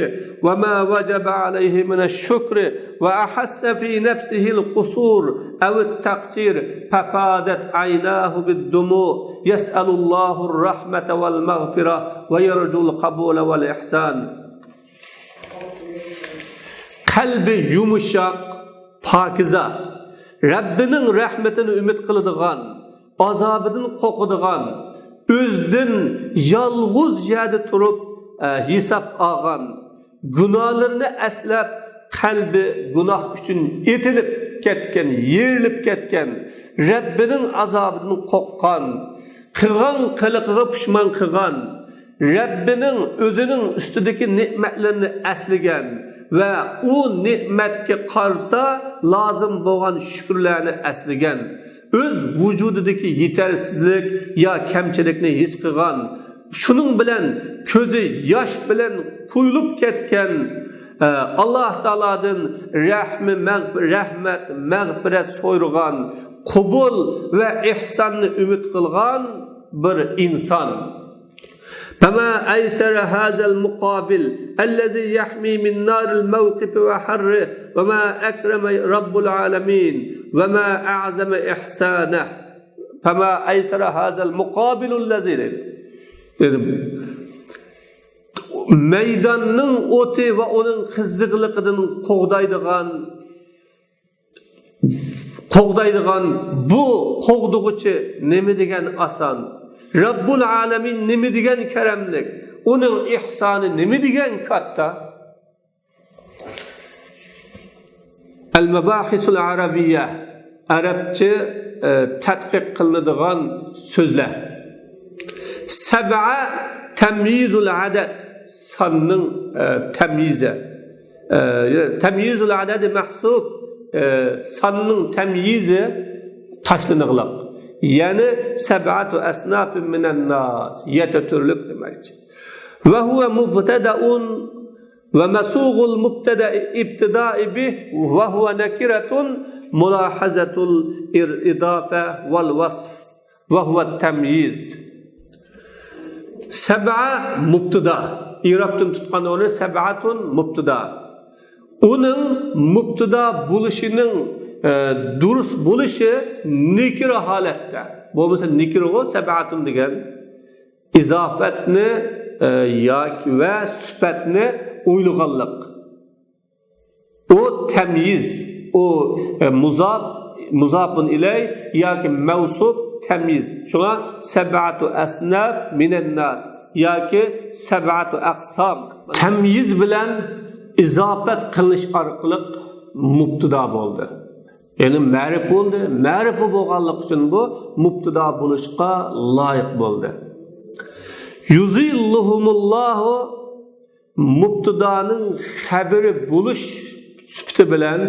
وما وجب عليه من الشكر وأحس في نفسه القصور أو التقصير ففاضت عيناه بالدموع يسأل الله الرحمة والمغفرة ويرجو القبول والإحسان. قەلبى يۇمشاق، پاكىزە، رەببىنىڭ رەھمىتىنى ئۈمىد قىلىدىغان، ئازابىدىن قورقىدىغان، ئۆزىدىن يالغۇز يەردە تۇرۇپ، ئە، ھېساب ئالغان، گۇناھلىرىنى ئەسلەپ، قەلبى گۇناھ ئۈچۈن ئېتىلىپ كەتكەن، يېرىلىپ كەتكەن، رەببىنىڭ ئازابىدىن قورققان، قىلغان قىلىقىغا پۇشمان قىلغان، رەببىنىڭ ئۆزىنىڭ ئۈستىدىكى نېمەتلىرىنى ئەسلىگەن ۋە ئۇ نېمەتكە قارىتا لازىم بولغان شۈكۈرلەرنى ئەسلىگەن، ئۆز ۋۇجۇدىدىكى يېتەرسىزلىك يا كەمچىلىكنى ھېس قىلغان، شۇنىڭ بىلەن كۆزى ياش بىلەن قۇيۇلۇپ كەتكەن، ئە، ئاللاھ تائالادىن رەھمى، مەغ-، رەھمەت، مەغپىرەت سورىغان، قوبۇل ۋە ئېھساننى ئۈمىد قىلغان بىر ئىنسان. فما أيسر هذا المقابل الذي يحمي من نار الموقف وحره، وما أكرم رب العالمين، وما أعظم إحسانه. فما أيسر هذا المقابل الذي، دېدى. مەيداننىڭ ئوتى ۋە ئۇنىڭ قىزىقلىقىدىن قوغدايدىغان قوغدايدىغان بۇ قوغدىغۇچى نېمە دېگەن ئاسان! رەببۇل ئالەمىن نېمە دېگەن كەرەملىك! ئۇنىڭ ئېھسانى نېمە دېگەن كاتتا! ئەل مەباھىسۇل ئەرەبىيە، ئەرەبچە، ئە، تەتقىق قىلىنىدىغان سۆزلەر. سەبئە تەميىزۇل ئەدەد، ساننىڭ، ئە، تەميىزى. ئە، تەميىزۇل ئەدەدى مەھسۇب، ئە، ساننىڭ تەميىزى تاشلىنىغلىق. يەنى سەبئەتۇ ئەسنافىن مىنەن ناس، يەتتە تۈرلۈك دېمەكچى. ۋە ھۇۋە مۇبتەدەئۇن ۋە مەسۇغۇل مۇبتەدەئى ئىبتىدائى بىھ ۋە ھۇۋە نەكىرەتۇن مۇلاھەزەتۇل ئىر-، ئىدافە ۋەل ۋەسف. ۋە ھۇۋە تەميىز. سەبئە مۇبتىدا. ئىرابتىن تۇتقان ئورنى سەبئەتۇن مۇبتىدا. ئۇنىڭ مۇبتىدا بولۇشىنىڭ، ئە، دۇرۇس بولۇشى نېكىرە ھالەتتە. بولمىسا نېكىرىغۇ سەبئەتۇن دېگەن. ئىزافەتنى، ئە، ياكى ۋە سۈپەتنى ئويلىغانلىق. ئۇ تەميىز، ئۇ، ئە، مۇزاپ، مۇزاپۇن ئىلەي ياكى مەۋسۇپ تەميىز. شۇڭا سەبئەتۇ ئەسناف مىنەن ناس. ياكى سەبئەتۇ ئەقسام. تەميىز بىلەن ئىزاپەت قىلىنىش ئارقىلىق مۇبتىدا بولدى. يەنى مەرىپە بولدى. مەرىپە بولغانلىقى ئۈچۈن بۇ مۇبتىدا بولۇشقا لايىق بولدى. يۇزىللۇھۇمۇللاھۇ، مۇبتىدانىڭ خەۋىرى بولۇش سۈپىتى بىلەن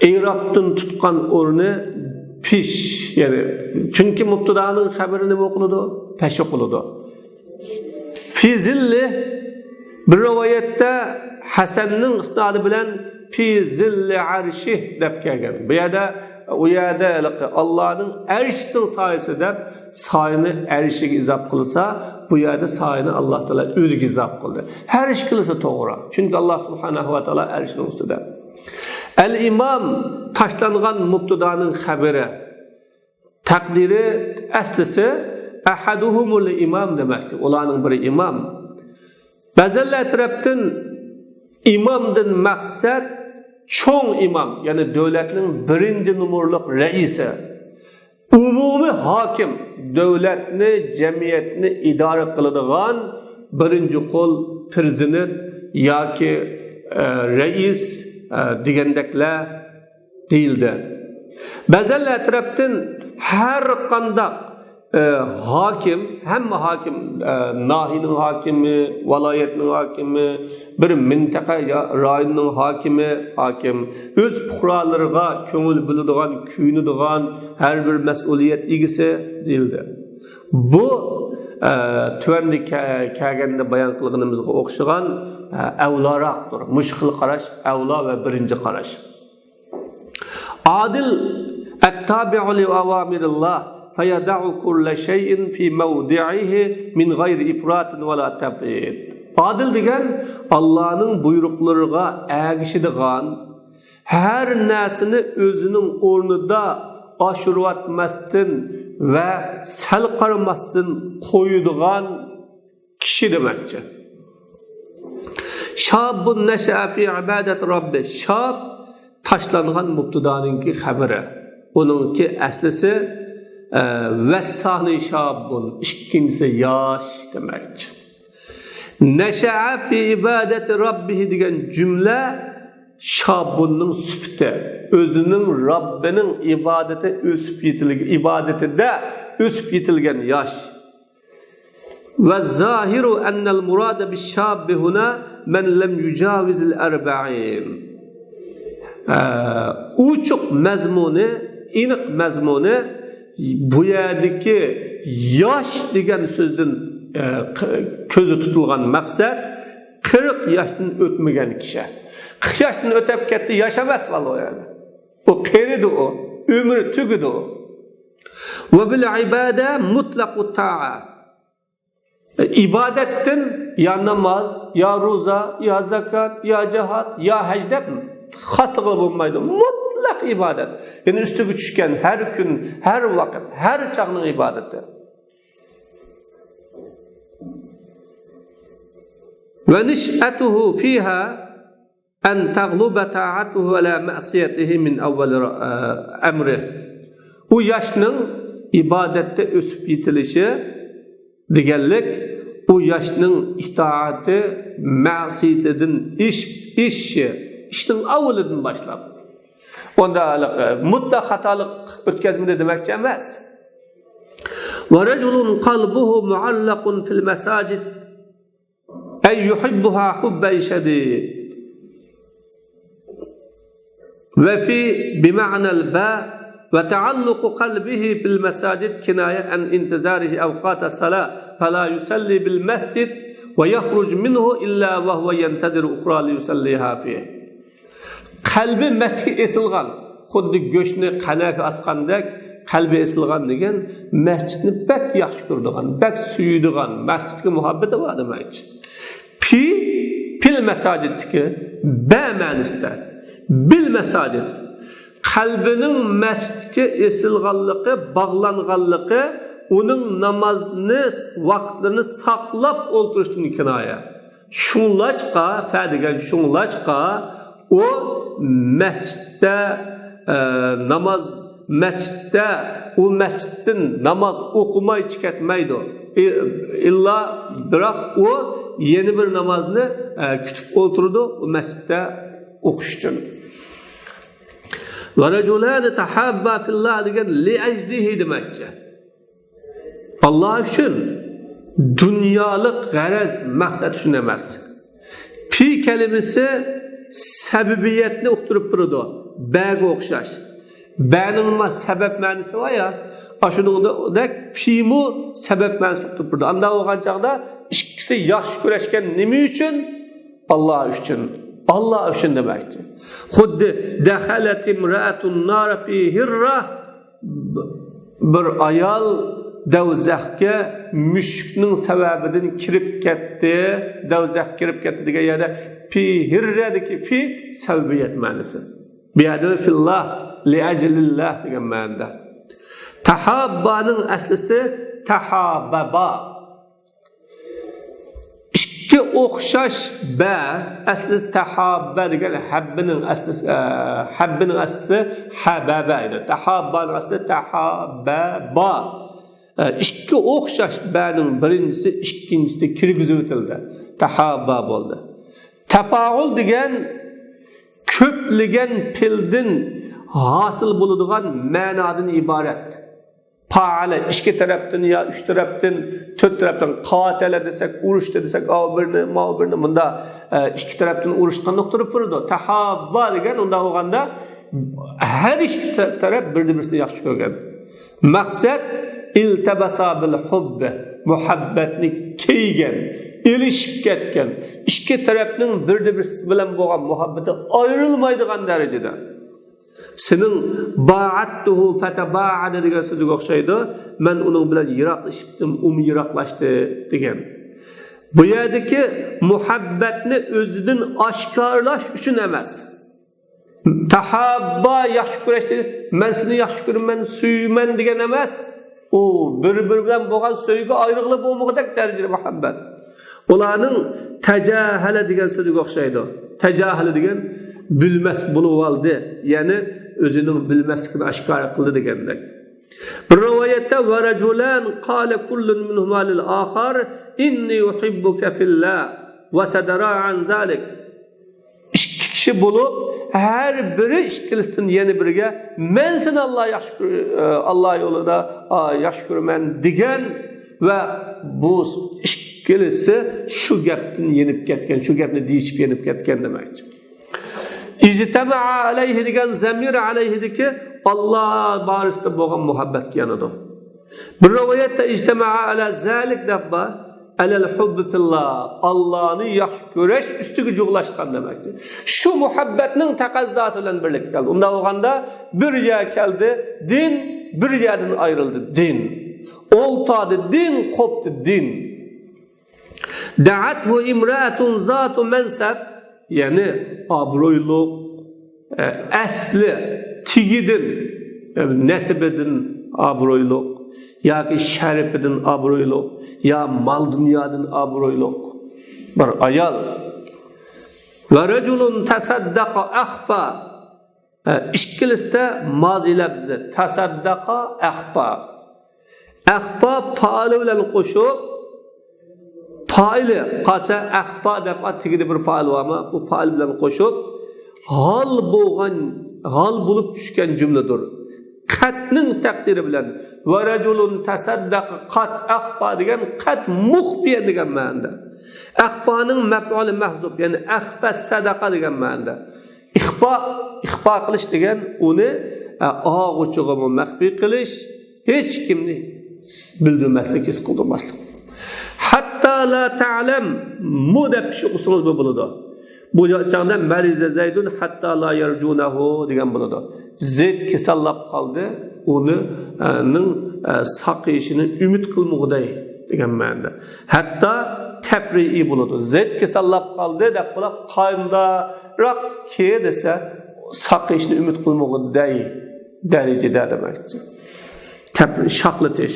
ئىرابتىن تۇتقان ئورنى پېش، يەنى، چۈنكى مۇبتىدانىڭ خەۋىرى نېمە ئوقۇلىدۇ؟ پەش ئوقۇلىدۇ. في ظله، بىر رىۋايەتتە ھەسەننىڭ ئىسنادى بىلەن في ظل عرشه دەپ كەلگەن. بۇ يەردە، ئۇ يەردە ھېلىقى ئاللانىڭ ئەرشىنىڭ سايىسى دەپ سايىنى ئەرشىگە ئىزاپ قىلسا، بۇ يەردە سايىنى ئاللا تائالا ئۆزىگە ئىزاپ قىلدى. ھەر ئىككىلىسى توغرا. چۈنكى ئاللا سۇبھانەھۇ ۋە تائالا ئەرشىنىڭ ئۈستىدە. ئەل ئىمام، تاشلانغان مۇبتىدانىڭ خەۋىرى. تەقدىرى، ئەسلىسى، ئەھەدۇھۇمۇل ئىمام دېمەكتە، ئۇلارنىڭ بىرى ئىمام. بەزەنلەر تەرەپتىن ئىمامدىن مەقسەت چوڭ ئىمام، يەنى دۆلەتنىڭ بىرىنچى نومۇرلۇق رەئىسى. ئومۇمىي ھاكىم، دۆلەتنى، جەمئىيەتنى ئىدارە قىلىدىغان بىرىنچى قول پىرېزىدېنت ياكى، ئە، رەئىس، ئە، دېگەندەكلەر دېيىلدى. بەزەنلەر تەرەپتىن ھەر قانداق، ئە، ھاكىم، ھەممە ھاكىم، ئە، ناھىيەنىڭ ھاكىمى، ۋىلايەتنىڭ ھاكىمى، بىر مىنتىقە يا رايوننىڭ ھاكىمى، ھاكىم ئۆز پۇقرالىرىغا كۆڭۈل بۆلىدىغان، كۆيۈنىدىغان، ھەر بىر مەسئۇلىيەت ئىگىسى دېيىلدى. بۇ، ئە، تۆۋەندە كە-، كەلگەندە بايان قىلغىنىمىزغا ئوخشىغان، ئە، ئەۋلاراقتۇر. مۇشۇ خىل قاراش ئەۋلا ۋە بىرىنچى قاراش. ئادىل، التابع لأوامر الله، فيضع كل شيء في موضعه من غير إفراط ولا تفريط. ئادىل دېگەن ئاللانىڭ بۇيرۇقلىرىغا ئەگىشىدىغان، ھەر نەرسىنى ئۆزىنىڭ ئورنىدا ئاشۇرۇۋاتماستىن ۋە سەل قارىماستىن قويىدىغان كىشى دېمەكچى. شابٌ نشأ في عبادة ربه. شاب، تاشلانغان مۇبتىدانىڭكى خەۋىرى. ئۇنىڭكى ئەسلىسى، ئە، ۋەسسانى شابٌ، ئىككىنچىسى ياش دېمەكچى. نشأ في عبادة ربه دېگەن جۈملە شابۇننىڭ سۈپىتى، ئۆزىنىڭ رەببىنىڭ ئىبادىتى ئۆسۈپ يېتىلگەن، ئىبادىتىدە ئۆسۈپ يېتىلگەن ياش. والظاهر أن المراد بالشاب هنا من لم يجاوز الأربعين. ئە، ئوچۇق مەزمۇنى، ئېنىق مەزمۇنى، بۇ يەردىكى ياش دېگەن سۆزدىن، ئە، ق-، كۆزدە تۇتۇلغان مەقسەت قىرىق ياشتىن ئۆتمىگەن كىشى. قىرىق ياشتىن ئۆتۈپ كەتتى، ياش ئەمەس بالىلار يەنى. ئۇ قېرىدى ئۇ، ئۆمرى تۈگىدى ئۇ. وبالعبادة مطلق الطاعة. ئىبادەتتىن يا ناماز، يا روزا، يا زاكات، يا جىھاد، يا ھەج دەپ خاسلىقى بولمايدۇ. مۇتلەق ئىبادەت. يەنى ئۈستىگە چۈشكەن ھەر كۈن، ھەر ۋاقىت، ھەر چاغنىڭ ئىبادىتى. ونشأته فيها أن تغلب طاعته على معصيته من أول أمره. ئۇ ياشنىڭ ئىبادەتتە ئۆسۈپ يېتىلىشى دېگەنلىك، ئۇ ياشنىڭ ئىتائىتى مەسىيىتىدىن ئېشىپ، ئېشىشى، ئىشنىڭ ئاۋۋىلىدىن باشلاپ. ئۇندا مۇتلەق خاتالىق ئۆتكەزمىدى دېمەكچى ئەمەس. ورجل قلبه معلق في المساجد أي يحبها حبا شديد. وفي بمعنى الباء، وتعلق قلبه بالمساجد كناية عن انتظاره أوقات الصلاة، فلا يصلي بالمسجد ويخرج منه إلا وهو ينتظر أخرى ليصليها فيه. قەلبى مەسچىتكە ئېسىلغان، خۇددى گۆشنى قەنەگە ئاسقاندەك قەلبى ئېسىلغان دېگەن، مەسچىتنى بەك ياخشى كۆرىدىغان، بەك سۆيىدىغان، مەسچىتكە مۇھەببىتى بار دېمەكچى. پى، پىل مەساجىدتىكى بە مەنىسىدە، بىل مەساجىد، قەلبىنىڭ مەسچىتكە ئېسىلغانلىقى، باغلانغانلىقى، ئۇنىڭ نامازنى، ۋاقىتلىرىنى ساقلاپ ئولتۇرۇشتىن كىنايە. شۇڭلاشقا، فە دېگەن شۇڭلاشقا، ئۇ مەسچىتتە، ئە، ناماز، مەسچىتتە، ئۇ مەسچىتتىن ناماز ئوقۇماي چىقەتمەيدۇ. ئىللا، بىراق ئۇ يەنە بىر نامازنى، ئە، كۈتۈپ ئولتۇرىدۇ، ئۇ مەسچىتتە ئوقۇش ئۈچۈن. ورجلان تحابا في الله دېگەن لأجله دېمەكچى. ئاللا ئۈچۈن، دۇنيالىق غەرەز، مەقسەت ئۈچۈن ئەمەس. پى كەلىمىسى سەبەبىيەتنى ئۇقتۇرۇپ تۇرىدۇ. بەگە ئوخشاش. بەنىڭمۇ سەبەب مەنىسى بار يا. ئاشۇنىڭدەك پىمۇ سەبەب مەنىسىنى ئۇقتۇرۇپ تۇرىدۇ. ئاندا بولغان چاغدا ئىككىسى ياخشى كۆرۈشكەن نېمە ئۈچۈن؟ ئاللا ئۈچۈن. ئاللا ئۈچۈن دېمەكچى. خۇددى دەخەلەت ئىمرائەتۇن نارە پى ھىررە. بىر ئايال دەۋزەخكە مۈشۈكنىڭ سەۋەبىدىن كىرىپ كەتتى. دەۋزەخكە كىرىپ كەتتى دېگەن يەردە پى ھىررەدىكى پى سەۋەبىيەت مەنىسى. بۇ يەردە فىللا، لىئەجلىللا دېگەن مەنىدە. تەھاببانىڭ ئەسلىسى تەھابەبا. ئىككى ئوخشاش بە، ئەسلى تەھاببە دېگەن ھەببىنىڭ ئەسلىسى، ئە، ھەببىنىڭ ئەسلىسى ھەبەبە ئىدى. تەھاببانىڭ ئەسلى تەھابەبا. ئە، ئىككى ئوخشاش بەنىڭ بىرىنچىسى ئىككىنچىسىگە كىرگۈزۈۋېتىلدى. تەھاببا بولدى. تەپائۇل دېگەن كۆپلىگەن پېئىلدىن ھاسىل بولىدىغان مەنادىن ئىبارەت. پائەلە ئىككى تەرەپتىن يا ئۈچ تەرەپتىن، تۆت تەرەپتىن، قاتەلە دېسەك، ئۇرۇشتى دېسەك، ئاۋۇ بىرنى، ماۋۇ بىرنى، مۇندا، ئە، ئىككى تەرەپتىن ئۇرۇشقاننى ئۇقتۇرۇپ تۇرىدۇ. تەھاببا دېگەن ئۇنداق بولغاندا ھەر ئىككى تە-، تەرەپ بىر-بىرسىنى ياخشى كۆرگەن. مەقسەت ئىلتەبەسا بىل ھۇببى، مۇھەببەتنى كۆيگەن، ئېلىشىپ كەتكەن، ئىككى تەرەپنىڭ بىر-بىرسى بىلەن بولغان مۇھەببىتى ئايرىلمايدىغان دەرىجىدە. سېنىڭ باعەدتۇھۇ فەتەباعەدە دېگەن سۆزىگە ئوخشايدۇ. مەن ئۇنىڭ بىلەن يىراقلىشىپتىم، ئۇمۇ يىراقلاشتى دېگەن. بۇ يەردىكى مۇھەببەتنى ئۆزىدىن ئاشكارىلاش ئۈچۈن ئەمەس. تەھاببا ياخشى كۆرۈشتى، مەن سېنى ياخشى كۆرىمەن، سۆيىمەن دېگەن ئەمەس. ئۇ بىر-بىرى بىلەن بولغان سۆيگۈ ئايرىغىلى بولمىغۇدەك دەرىجىدە مۇھەببەت. ئۇلارنىڭ تەجاھەلە دېگەن سۆزىگە ئوخشايدۇ. تەجاھەلە دېگەن بىلمەس بولۇۋالدى، يەنى ئۆزىنىڭ بىلمەسلىكىنى ئاشكارا قىلدى دېگەندەك. بىر رىۋايەتتە ۋە رەجۇلان قالە كۇللۇن مىنھۇما لىل ئاخار ئىننى ئۇھىببۇكە فىللا ۋە سەدەرا ئەن زالىك. ئىككى كىشى بولۇپ، ھەر بىرى ئىككىلىسىدىن يەنە بىرىگە، مەن سېنى ئاللا ياخشى كۆر-، ئاللا يولىدا، ئا، ياخشى كۆرىمەن دېگەن ۋە بۇ ئىككىلىسى شۇ گەپتىن يېنىپ كەتكەن، شۇ گەپنى دېيىشىپ يېنىپ كەتكەن دېمەكچى. ئىجتەمەئە ئەلەيھى دېگەن زەمىر ئەلەيھىدىكى ئاللا بارىسىدا بولغان مۇھەببەتكە يانىدۇ. بىر رىۋايەتتە ئىجتەمەئە ئەلە زالىك دەپ بار. ئەلەل ھۇببى فىللا، ئاللانى ياخشى كۆرۈش ئۈستىگە جۇغلاشقان دېمەكچى. شۇ مۇھەببەتنىڭ تەقەززاسى بىلەن بىرلىككە كەلدى. ئۇنداق بولغاندا بىر يەر كەلدى دىن، بىر يەردىن ئايرىلدى دىن. ئولتاردى دىن، قوپتى دىن. دەئەتھۇ ئىمرەئەتۇن زاتۇ مەنسەب، يەنى ئابرۇيلۇق، ئە، ئەسلى تېگىدىن، ئە، نەسىبىدىن ئابرۇيلۇق ياكى شەرىپىدىن ئابرۇيلۇق يا مال-دۇنيادىن ئابرۇيلۇق بىر ئايال. ۋە رەجۇلۇن تەسەددەقە ئەخفا. ئە، ئىككىلىسىدە مازى لەپزى، تەسەددەقە ئەخپا. ئەخپا پائىلى بىلەن قوشۇپ، پائىلى قالسا ئەخپا دەپ تېگىدە بىر پائىل بارمۇ؟ بۇ پائىل بىلەن قوشۇپ، ھال بولغان، ھال بولۇپ چۈشكەن جۈملىدۇر. قەتنىڭ تەقدىرى بىلەن. ۋە رەجۇلۇن تەسەددەقە قەت ئەخپا دېگەن قەت مۇخفىيەن دېگەن مەنىدە. ئەخپانىڭ مەپئۇلى مەھزۇپ، يەنى ئەخپە سەدەقە دېگەن مەنىدە. ئىخپا، ئىخپا قىلىش دېگەن ئۇنى، ئە، ئاغۇچىغىمۇ مەخپىي قىلىش، ھېچ كىمنى بىلدۈرمەسلىك، ھېس قىلدۇرماسلىق. ھەتتا لا تەلەم مۇ دەپ ئوقۇسىڭىزمۇ بولىدۇ. بۇ چاغدا مەرىزە زەيدۇن ھەتتا لا يەرجۇنەھۇ دېگەن بولىدۇ. زەيد كېسەللەپ قالدى، ئۇنى، ئە، نىڭ، ئە، ساقىيىشىنى ئۈمىد قىلمىغۇدەي دېگەن مەنىدە. ھەتتا تەپرىئى بولىدۇ. زەيد كېسەللەپ قالدى دەپ بولۇپ، قانداقراق كى دېسە، ساقىيىشنى ئۈمىد قىلمىغۇدەي دەرىجىدە دېمەكچى. تەپ-، شاخلىتىش.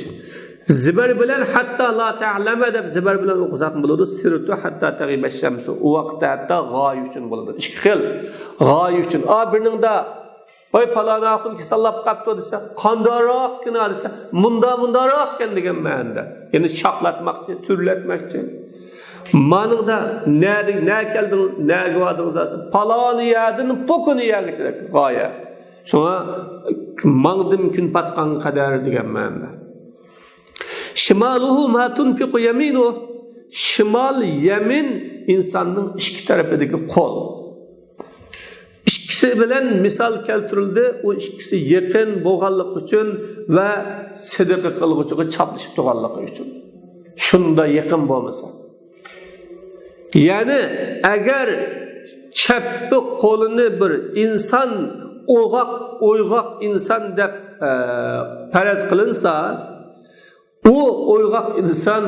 زىبەر بىلەن ھەتتا لا تەلەمە دەپ زىبەر بىلەن ئوقۇساقمۇ بولىدۇ. سىرتۇ ھەتتا تەغىبە شەمسۇ. ئۇ ۋاقىتتا ھەتتا غايە ئۈچۈن بولىدۇ. ئىككى خىل. غايە ئۈچۈن. ئا، بىرنىڭدا ۋاي، پالان ئاخۇن كېسەللەپ قاپتۇ دېسە، قانداقراقكىنا دېسە، مۇندا، مۇنداقراقكەن دېگەن مەنىدە. يەنى شاخلاتماقچى، تۈرلەتمەكچى. مانىڭدا نەدە، نە كەلدىڭىز، نەگە باردىڭىز دېسە، پالان يەردىن پوكۇن يەرگىچە دەپ غايە. شۇڭا ماڭدىم كۈن پاتقانغا قەدەر دېگەن مەنىدە. شىمالۇھۇ ما تۇنفىقۇ يەمىنۇھ. شىمال، يەمىن ئىنساننىڭ ئىككى تەرىپىدىكى قول. ئىككىسى بىلەن مىسال كەلتۈرۈلدى. ئۇ ئىككىسى يېقىن بولغانلىقى ئۈچۈن ۋە سەدىقە قىلغۇچىغا چاپلىشىپ تۇرغانلىقى ئۈچۈن. شۇنداق يېقىن بولمىسا. يەنى ئەگەر چەپپە قولىنى بىر ئىنسان ئوغاق، ئويغاق ئىنسان دەپ، ئە، پەرەز قىلىنسا، ئۇ ئويغاق ئىنسان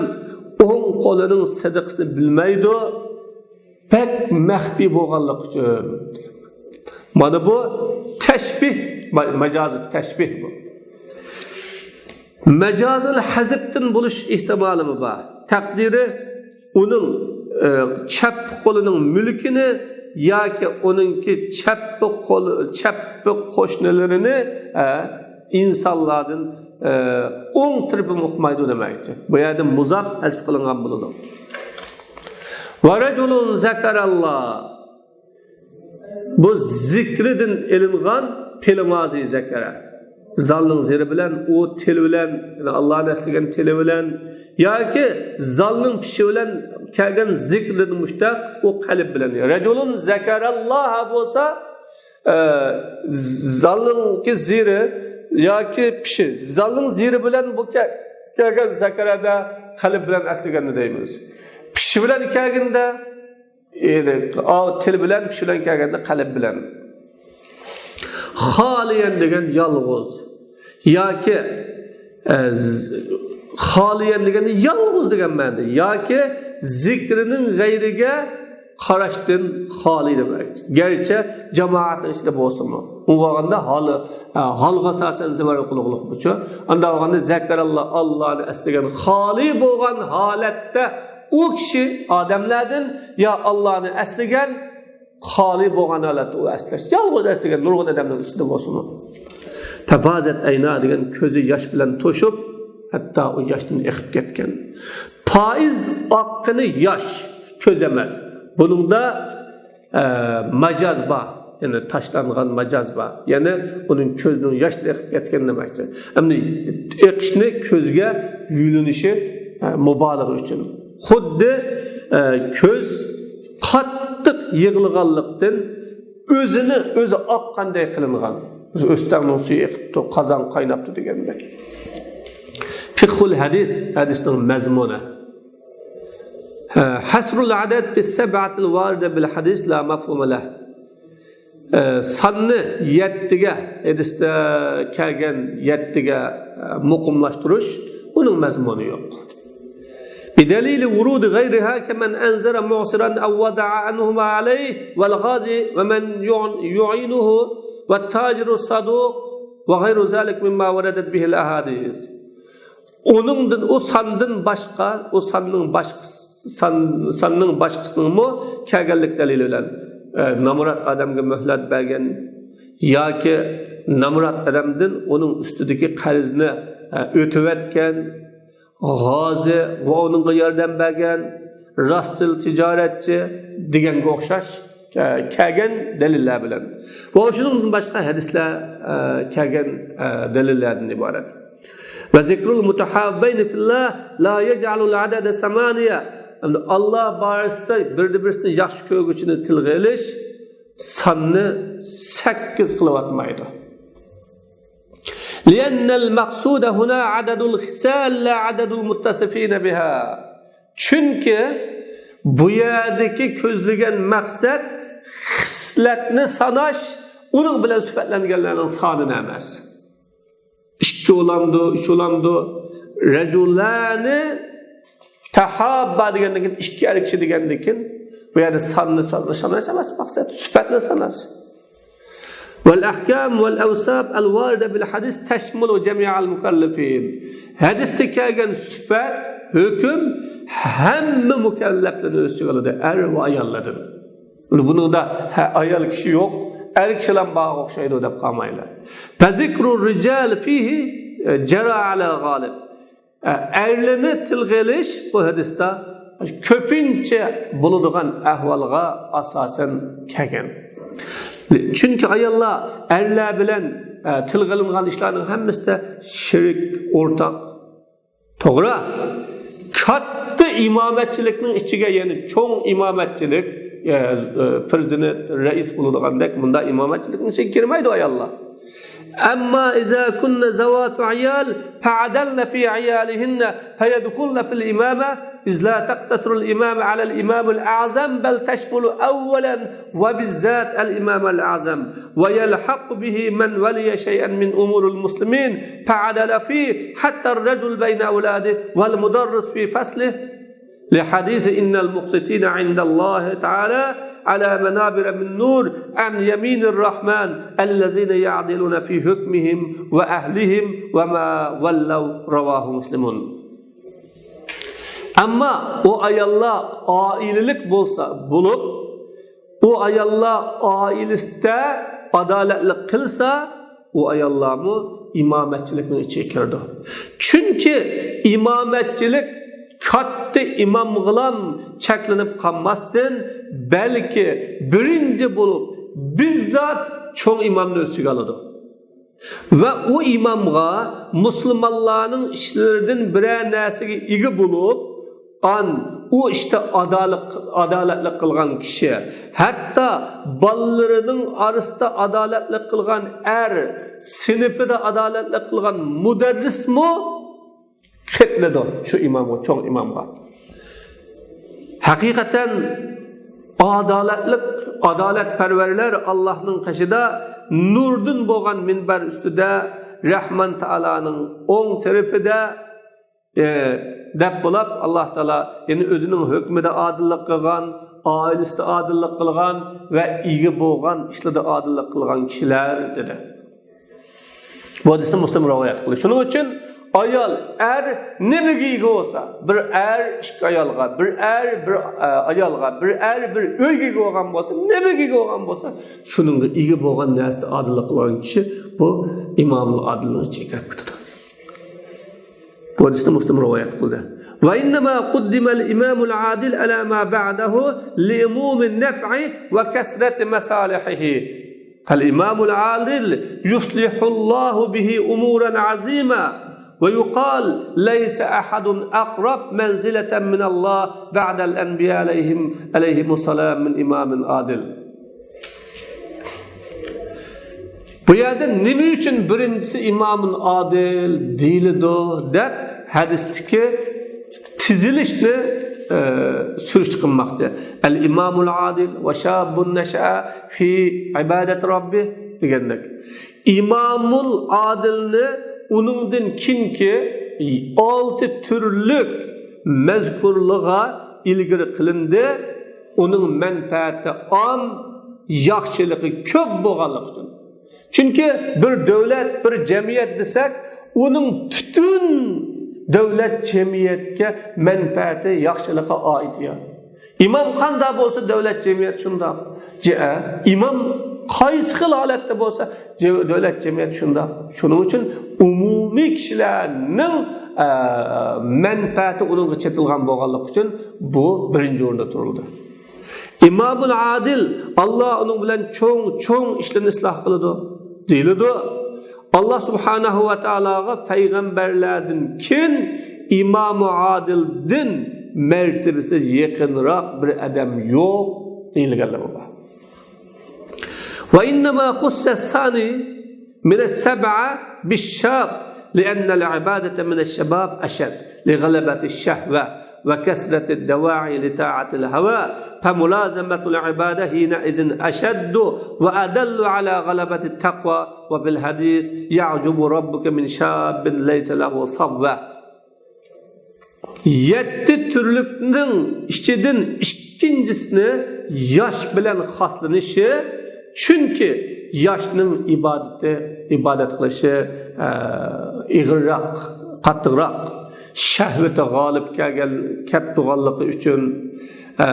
ئوڭ قولىنىڭ سەدىقىسىنى بىلمەيدۇ، بەك مەخپىي بولغانلىقى ئۈچۈن. مانا بۇ تەشبىھ، ما-، مەجازى تەشبىھ بۇ. مەجازىل ھەزپتىن بولۇش ئېھتىمالىمۇ بار. تەقدىرى ئۇنىڭ، ئە، چەپ قولىنىڭ مۈلكىنى ياكى ئۇنىڭكى چەپ قول، چەپ قوشنىلىرىنى، ئە، ئىنسانلاردىن، ئە، ئوڭ تەرىپىمۇ ئۇقمايدۇ دېمەكچى. بۇ يەردە مۇزاپ ھەزپ قىلىنغان بولىدۇ. ۋە رەجۇلۇن زەكەرەللا. بۇ زىكرىدىن ئېلىنغان پېلىڭازى زەكەرە. زالنىڭ زىرى بىلەن، ئۇ تىل بىلەن، يەنى ئاللانى ئەسلىگەن تىلى بىلەن ياكى زالنىڭ پىشى بىلەن كەلگەن زىكرىدىن مۇشتەق، ئۇ قەلب بىلەن. رەجۇلۇن زەكەرەللاھە بولسا، ئە، زالنىڭكى زىرى ياكى پىشى. زالنىڭ زىرى بىلەن بۇ كە-، كەلگەن زەكەرەدە قەلب بىلەن ئەسلىگەننى دەيمىز. پىشى بىلەن كەلگەندە، يەنى، ئاۋۇ تىل بىلەن، پىشى بىلەن كەلگەندە قەلب بىلەن. خالىيەن دېگەن يالغۇز. ياكى، ئە، ز-، خالىيەن دېگەن يالغۇز دېگەن مەنىدە. ياكى زىكرىنىڭ غەيرىگە قاراشتىن خالىي دېمەك. گەرچە جامائەتنىڭ ئىچىدە بولسىمۇ. ئۇ بولغاندا ھالى، ئە، ھالغا ئاساسەن زىبار قىلغۇلۇق بۇچۇ. ئاندا بولغاندا زەكەراللا، ئاللانى ئەسلىگەن، خالىي بولغان ھالەتتە ئۇ كىشى ئادەملەردىن يا ئاللانى ئەسلىگەن، خالىي بولغان ھالەتتە ئۇ ئەسلەش. يالغۇز ئەسلىگەن نۇرغۇن ئادەمنىڭ ئىچىدە بولسىمۇ. پەپازەت ئەينا دېگەن كۆزى ياش بىلەن توشۇپ، ھەتتا ئۇ ياشتىن ئېقىپ كەتكەن. پائىز ئاققىنى ياش، كۆز ئەمەس. بۇنىڭدا، ئە، ماجاز بار. يەنى تاشلانغان ماجاز بار. يەنى ئۇنىڭ كۆزىنىڭ ياشتىن ئېقىپ كەتكەن دېمەكچى. ئەمدى ئېقىشنى كۆزگە يۆلىنىشى، ئە، مۇبالىغە ئۈچۈن. خۇددى، ئە، كۆز قاتتىق يىغلىغانلىقتىن ئۆزىنى ئۆزى ئاققاندەك قىلىنغان. ئۆستەڭنىڭ سۈيى ئېقىپتۇ، قازان قايناپتۇ دېگەندەك. فىقھۇل ھەدىس، ھەدىسنىڭ مەزمۇنى. ھە، ھەسرۇل ئەدەد فىس سەبئەتىل ۋارىدە بىل ھەدىس لا مەفھۇمە لەھ. ئە، ساننى يەتتىگە، ھەدىستە كەلگەن يەتتىگە، ئە، مۇقىملاشتۇرۇش، ئۇنىڭ مەزمۇنى يوق. بدليل ورود غيرها كمن أنذر معسرا أو وضع عنه ما عليه والغازي ومن يعن-، يعينه والتاجر الصدوق وغير ذلك مما وردت به الأحاديث. ئۇنىڭدىن، ئۇ ساندىن باشقا، ئۇ ساننىڭ باشقىسى، سان، ساننىڭ باشقىسىنىڭمۇ كەلگەنلىك دەلىلى بىلەن، ئە، نامرات ئادەمگە مۆھلەت بەرگەن ياكى نامرات ئادەمدىن ئۇنىڭ ئۈستىدىكى قەرزنى، ئە، ئۆتۈۋەتكەن، غازى ۋە ئۇنىڭغا ياردەم بەرگەن، راستچىل تىجارەتچى دېگەنگە ئوخشاش، ئە، كەلگەن دەلىللەر بىلەن. ۋە شۇنىڭدىن باشقا ھەدىسلەر، ئە، كەلگەن، ئە، دەلىللەردىن ئىبارەت. ۋە زىكرۇل مۇتەھاببەينى فىللاھ لا يەجئەلۇل ئەدەدە سەمانىيە. ئەمدى ئاللا بارىسىدا بىرى-بىرسىنى ياخشى كۆرگۈچىنى تىلغا ئېلىش ساننى سەككىز قىلىۋاتمايدۇ. لأن المقصود هنا عدد الخصال لا عدد المتصفين بها. چۈنكى بۇ يەردىكى كۆزلىگەن مەقسەت خىسلەتنى ساناش، ئۇنىڭ بىلەن سۈپەتلەنگەنلەرنىڭ سانىنى ئەمەس. ئىككى بولامدۇ، ئۈچ بولامدۇ؟ رەجۇلانى تەھاببا دېگەندىن كېيىن، ئىككى ئەر كىشى دېگەندىن كېيىن، بۇ يەردە ساننى سان-، ساناش ئەمەس مەقسەت، سۈپەتنى ساناش. والأحكام والأوصاف الواردة بالحديث تشمل جميع المكلفين. ھەدىستە كەلگەن سۈپەت، ھۆكۈم ھەممە مۇكەللەپلەرنى ئۆز ئىچىگە ئالىدۇ، ئەر ۋە ئاياللاردىن. بۇنىڭدا، ھە، ئايال كىشى يوق، ئەر كىشىلەر بارغا ئوخشايدۇ دەپ قالمايلى. فذكر الرجال فيه جرى على الغالب. ئەرلىرىنى تىلغا ئېلىش بۇ ھەدىستە كۆپىنچە بولىدىغان ئەھۋالغا ئاساسەن كەلگەن. چۈنكى ئاياللار ئەرلەر بىلەن، ئە، تىلغا ئېلىنغان ئىشلارنىڭ ھەممىسىدە شېرىك، ئورتاق. توغرا. كاتتا ئىمامەتچىلىكنىڭ ئىچىگە، يەنى چوڭ ئىمامەتچىلىك، ئە، ئە، پرېزىدېنت، رەئىس بولىدىغاندەك مۇنداق ئىمامەتچىلىكنىڭ ئىچىگە كىرمەيدۇ ئاياللار. أما إذا كن ذوات عيال فعدلن في عيالهن فيدخلن في الإمامة، إذ لا تقتصر الإمامة على الإمام الأعظم، بل تشمل أولا وبالذات الإمام الأعظم، ويلحق به من ولي شيئا من أمور المسلمين فعدل فيه، حتى الرجل بين أولاده والمدرس في فصله. لحديث إن المقسطين عند الله تعالى على منابر من نور عن يمين الرحمن الذين يعدلون في حكمهم وأهلهم وما ولوا. رواه مسلم. ئەمما ئۇ ئاياللار ئائىلىلىك بولسا، بولۇپ، ئۇ ئاياللار ئائىلىسىدە ئادالەتلىك قىلسا، ئۇ ئاياللارمۇ ئىمامەتچىلىكنىڭ ئىچىگە كىرىدۇ. چۈنكى ئىمامەتچىلىك كاتتا ئىمامغىلام چەكلىنىپ قالماستىن، بەلكى بىرىنچى بولۇپ بىززات چوڭ ئىمامنى ئۆز ئىچىگە ئالىدۇ. ۋە ئۇ ئىمامغا مۇسۇلمانلارنىڭ ئىشلىرىدىن بىرەر نەرسىگە ئىگە بولۇپ، ئان ئۇ ئىشتا ئادالەت، ئادالەتلىك قىلغان كىشى، ھەتتا بالىلىرىنىڭ ئارىسىدا ئادالەتلىك قىلغان ئەر، سىنىپىدا ئادالەتلىك قىلغان مۇدەررىسمۇ قېتىلىدۇ شۇ ئىمامغا، چوڭ ئىمامغا. ھەقىقەتەن ئادالەتلىك، ئادالەتپەرۋەرلەر ئاللاھنىڭ قېشىدا نۇردىن بولغان مىنبەر ئۈستىدە، رەھمان تائالانىڭ ئوڭ تەرىپىدە، ئى، دەپ بولاپ، ئاللاھ تائالا يەنى ئۆزىنىڭ ھۆكمىدە ئادىللىق قىلغان، ئائىلىسىدە ئادىللىق قىلغان ۋە ئىگە بولغان ئىشلىرىدا ئادىللىق قىلغان كىشىلەر دېدى. بۇ ھەدىسنى مۇسلىم رىۋايەت قىلدى. شۇنىڭ ئۈچۈن ئايال، ئەر نېمىگە ئىگە بولسا، بىر ئەر ئىككى ئايالغا، بىر ئەر بىر، ئە، ئايالغا، بىر ئەر بىر ئۆيگە ئىگە بولغان بولسا، نېمىگە ئىگە بولغان بولسا، شۇنىڭغا ئىگە بولغان نەرسىدە ئادىللىق قىلغان كىشى بۇ ئىمامۇل ئادىلنىڭ ئىچىگە كىرىپ كېتىدۇ. بۇ ھەدىسنى مۇسلىم رىۋايەت قىلدى. وإنما قدم الإمام العادل على ما بعده لعموم النفع وكثرة مصالحه. فالإمام العادل يصلح الله به أمورا عظيمة، ويقال: ليس أحد أقرب منزلة من الله بعد الأنبياء عليهم، عليهم السلام من إمام عادل. بۇ يەردە نېمە ئۈچۈن بىرىنچىسى ئىمامۇل ئادىل دېيىلىدۇ دەپ ھەدىستىكى تىزىلىشنى، ئە، سۈرۈشتە قىلماقچى. الإمام العادل وشاب نشأ في عبادة ربه دېگەندەك. ئىمامۇل ئادىلنى ئۇنىڭدىن كېيىنكى ئالتە تۈرلۈك مەزكۇرلىغا ئىلگىرى قىلىندى. ئۇنىڭ مەنپەئەتى ئام، ياخشىلىقى كۆپ بولغانلىقى ئۈچۈن. چۈنكى بىر دۆلەت، بىر جەمئىيەت دېسەك، ئۇنىڭ پۈتۈن دۆلەت جەمئىيەتكە مەنپەئەتى، ياخشىلىقى ئائىت يا. ئىمام قانداق بولسا، دۆلەت جەمئىيەت شۇنداق. جە-، ئىمام قايسى خىل ھالەتتە بولسا، جە-، دۆلەت جەمئىيەت شۇنداق. شۇنىڭ ئۈچۈن ئومۇمىي كىشىلەرنىڭ، ئە، مەنپەئەتى ئۇنىڭغا چېتىلغان بولغانلىقى ئۈچۈن بۇ بىرىنچى ئورۇندا تۇرۇلدى. ئىمامۇل ئادىل، ئاللا ئۇنىڭ بىلەن چوڭ، چوڭ ئىشلارنى ئىسلاھ قىلىدۇ، دېيىلىدۇ. ئاللا سۇبھانەھۇ ۋە تائالاغا پەيغەمبەرلەردىن كېيىن ئىمامۇ ئادىلدىن مەرتىۋىسى يېقىنراق بىر ئادەم يوق، دېيىلگەنلىرى بار. وإنما خص الثاني من السبعة بالشاب، لأن العبادة من الشباب أشد، لغلبة الشهوة وكثرة الدواعي لطاعة الهوى، فملازمة العبادة حينئذ أشد وأدل على غلبة التقوى، وفي الحديث: يعجب ربك من شاب ليس له صبوة. يەتتە تۈرلۈكنىڭ ئىچىدىن ئىككىنچىسىنى ياش بىلەن خاسلىنىشى، چۈنكى ياشنىڭ ئىبادىتى، ئىبادەت قىلىشى، ئە، ئېغىرراق، قاتتىقراق، شەھۋىتى غالىب كەلگەن، كەپ تۇرغانلىقى ئۈچۈن، ئە،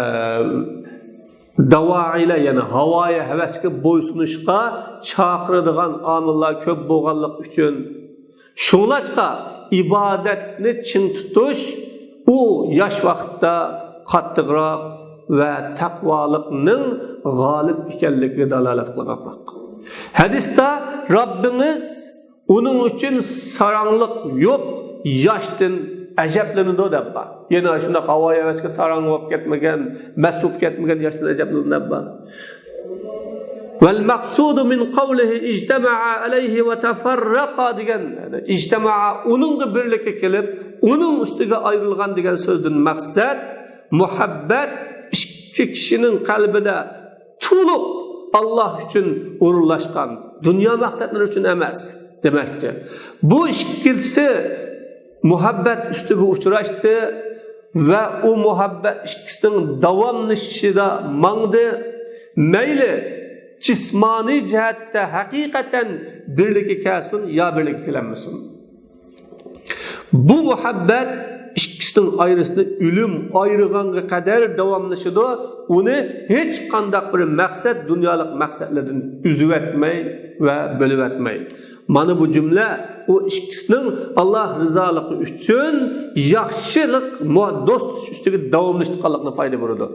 داۋائىلە، يەنى ھاۋايى ھەۋەسكە بويسۇنۇشقا چاقىرىدىغان ئامىللار كۆپ بولغانلىقى ئۈچۈن، شۇڭلاشقا ئىبادەتنى چىڭ تۇتۇش، ئۇ ياش ۋاقىتتا قاتتىقراق ۋە تەقۋالىقنىڭ غالىب ئىكەنلىكىگە دالالەت قىلغان. ھەدىستە رەببىڭىز ئۇنىڭ ئۈچۈن ساراڭلىق يوق ياشتىن ئەجەبلىنىدۇ دەپ بار. يەنە شۇنداق ھاۋا-ھەۋەسكە ساراڭ بولۇپ كەتمىگەن، مەست بولۇپ كەتمىگەن ياشتىن ئەجەبلىنىدۇ دەپ بار. والمقصود من قوله اجتمعا عليه وتفرقا دېگەن، يەنى اجتمعا، ئۇنىڭغا بىرلىككە كېلىپ، ئۇنىڭ ئۈستىگە ئايرىلغان دېگەن سۆزدىن مەقسەت مۇھەببەت ئىككى كىشىنىڭ قەلبىدە تولۇق ئاللاھ ئۈچۈن ئورۇنلاشقان، دۇنيا مەقسەتلىرى ئۈچۈن ئەمەس دېمەكچى. بۇ ئىككىلىسى مۇھەببەت ئۈستىگە ئۇچراشتى ۋە ئۇ مۇھەببەت ئىككىسىنىڭ داۋاملىشىشىدا ماڭدى. مەيلى جىسمانىي جەھەتتە ھەقىقەتەن بىرلىككە كەلسۇن يا بىرلىككە كېلەلمىسۇن. بۇ مۇھەببەت ئىككىسىنىڭ ئارىسىنى ئۆلۈم ئايرىغانغا قەدەر داۋاملىشىدۇ. ئۇنى ھېچقانداق بىر مەقسەت، دۇنيالىق مەقسەتلەردىن ئۈزۈۋەتمەي ۋە بۆلۈۋەتمەي. مانا بۇ جۈملە ئۇ ئىككىسىنىڭ ئاللاھ رىزالىقى ئۈچۈن ياخشىلىق، مۇ-، دوست تۇتۇش ئۈستىگە داۋاملىشىدىغانلىقىنى پايدا بېرىدۇ.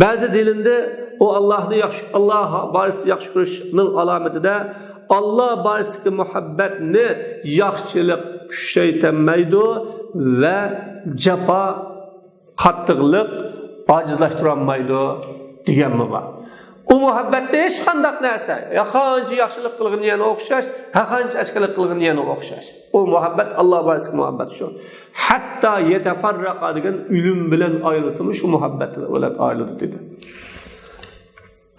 بەزى دېلىلدە ئۇ ئاللاھنى ياخشى، ئاللاھ بارىسىدا ياخشى كۆرۈشنىڭ ئالامىتىدە ئاللاھ بارىسىدىكى مۇھەببەتنى ياخشىلىق كۈچەيتەلمەيدۇ ۋە جاپا، قاتتىقلىق ئاجىزلاشتۇرالمايدۇ دېگەنمۇ بار. ئۇ مۇھەببەتتە ھېچقانداق نەرسە، يا قانچە ياخشىلىق قىلغىنى يەنە ئوخشاش، ھەر قانچە ئەسكىلىك قىلغىنى يەنە ئوخشاش. ئۇ مۇھەببەت ئاللاھ بارىسىدىكى مۇھەببەت شۇ. ھەتتا يەتەفەررەقا دېگەن ئۆلۈم بىلەن ئايرىلسىمۇ شۇ مۇھەببەت بىلەن ئايرىلىدۇ دېدى.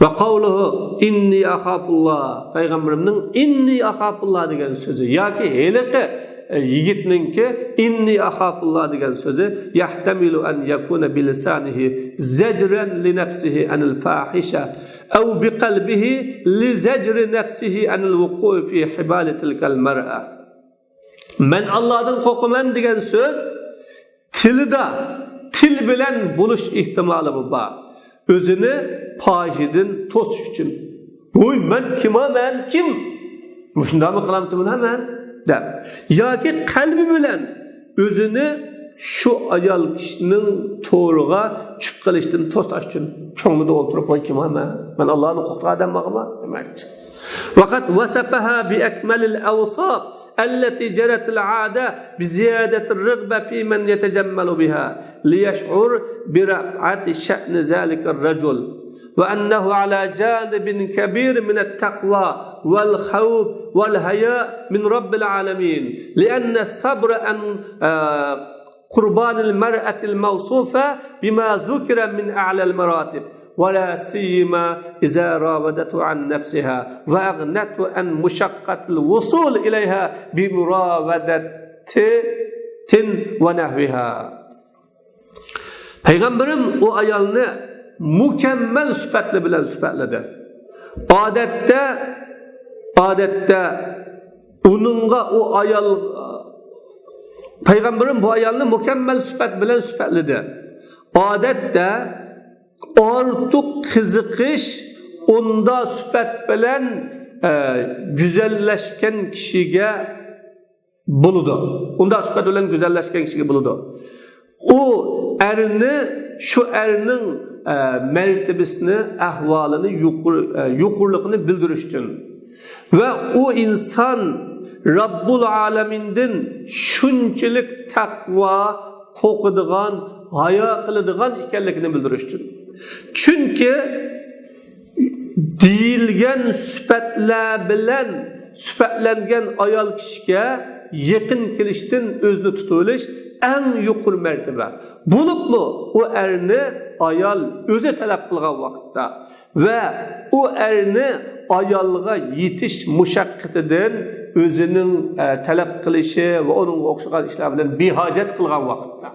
ۋە قەۋلۇھۇ ئىننى ئەخافۇللاھ. پەيغەمبىرىمنىڭ ئىننى ئەخافۇللاھ دېگەن سۆزى ياكى ھېلىقى، ئە، يىگىتنىڭكى ئىننى ئەخافۇللاھ دېگەن سۆزى يەھتەمىلۇ ئەن يەكۇنە بىلىسانىھى زەجرەن لىنەفسىھى ئەنىل فاھىشە ئەۋ بىقەلبىھى لىزەجرى نەفسىھى ئەنىل ۋۇقۇئى فى ھىبالى تىلكەل مەرئە. مەن ئاللاھتىن قورقىمەن دېگەن سۆز تىلىدا، تىل بىلەن بولۇش ئېھتىمالى بار. ئۆزىنى پاھىشىدىن توسۇش ئۈچۈن. ۋوي، مەن كىم ھا، مەن كىم؟ مۇشۇنداقمۇ قىلامتىمەن ھا مەن؟ دەپ. ياكى قەلبى بىلەن ئۆزىنى شۇ ئايال كىشىنىڭ تورىغا چۈشۈپ قېلىشتىن توساش ئۈچۈن كۆڭلىدە ئولتۇرۇپ، ۋاي، كىم ھا مەن؟ مەن ئاللاھنى قورقىدىغان ئادەم بارغۇما؟ دېمەكچى. وقد وصفها بأكمل الأوصاف التي جرت العادة بزيادة الرغبة في من يتجمل بها ليشعر برفعة شأن ذلك الرجل، وأنه على جانب كبير من التقوى والخوف والحياء من رب العالمين، لأن الصبر عن، آه، قربان المرأة الموصوفة بما ذكر من أعلى المراتب، ولا سيما إذا راودته عن نفسها وأغنته عن مشقة الوصول إليها بمراودة ونحوها. پەيغەمبىرىم ئۇ ئايالنى مۇكەممەل سۈپەتلەر بىلەن سۈپەتلىدى. ئادەتتە، ئادەتتە ئۇنىڭغا ئۇ ئايال، پەيغەمبىرىم بۇ ئايالنى مۇكەممەل سۈپەت بىلەن سۈپەتلىدى. ئادەتتە ئارتۇق قىزىقىش ئۇنداق سۈپەت بىلەن، ئە، گۈزەللەشكەن كىشىگە بولىدۇ. ئۇنداق سۈپەت بىلەن گۈزەللەشكەن كىشىگە بولىدۇ. ئۇ ئەرنى، شۇ ئەرنىڭ، ئە، مەرتىۋىسىنى، ئەھۋالىنى، يۇقىرى، ئە، يۇقىرىلىقىنى بىلدۈرۈش ئۈچۈن. ۋە ئۇ ئىنسان رەببۇل ئالەمىندىن شۇنچىلىك تەقۋا، قورقىدىغان، ھايا قىلىدىغان ئىكەنلىكىنى بىلدۈرۈش ئۈچۈن. چۈنكى دېيىلگەن سۈپەتلەر بىلەن سۈپەتلەنگەن ئايال كىشىگە يېقىن كېلىشتىن ئۆزىنى تۇتۇۋېلىش ئەڭ يۇقىرى مەرتىۋە. بولۇپمۇ ئۇ ئەرنى ئايال ئۆزى تەلەپ قىلغان ۋاقىتتا ۋە ئۇ ئەرنى ئايالغا يېتىش مۇشەققىتىدىن ئۆزىنىڭ، ئە، تەلەپ قىلىشى ۋە ئۇنىڭغا ئوخشىغان ئىشلار بىلەن بىھاجەت قىلغان ۋاقىتتا.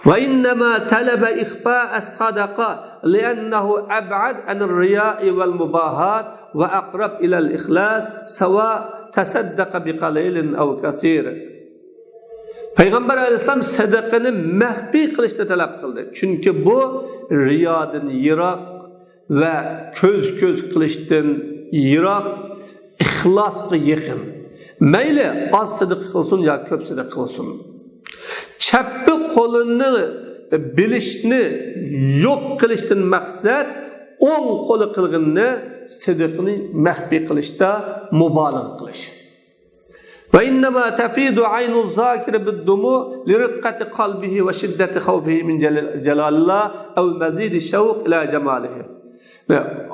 وإنما طلب إخفاء الصدقة لأنه أبعد عن الرياء والمباهاة وأقرب إلى الإخلاص سواء تصدق بقليل أو كثير. پەيغەمبەر ئەلەيھىسسالام سەدىقىنى مەخپىي قىلىشنى تەلەپ قىلدى، چۈنكى بۇ رىيادىن يىراق ۋە كۆز-كۆز قىلىشتىن يىراق، ئىخلاسقا يېقىن. مەيلى ئاز سەدىقە قىلسۇن يا كۆپ سەدىقە قىلسۇن. چەپپە قولىنى بىلىشنى يوق قىلىشتىن مەقسەت، ئوڭ قولى قىلغىنىنى سەدىقىنى مەخپىي قىلىشتا مۇبالىغە قىلىش. وإنما تفيض عين الذاكر بالدموع لرقة قلبه وشدة خوفه من جل-، جلال الله أو مزيد الشوق إلى جماله.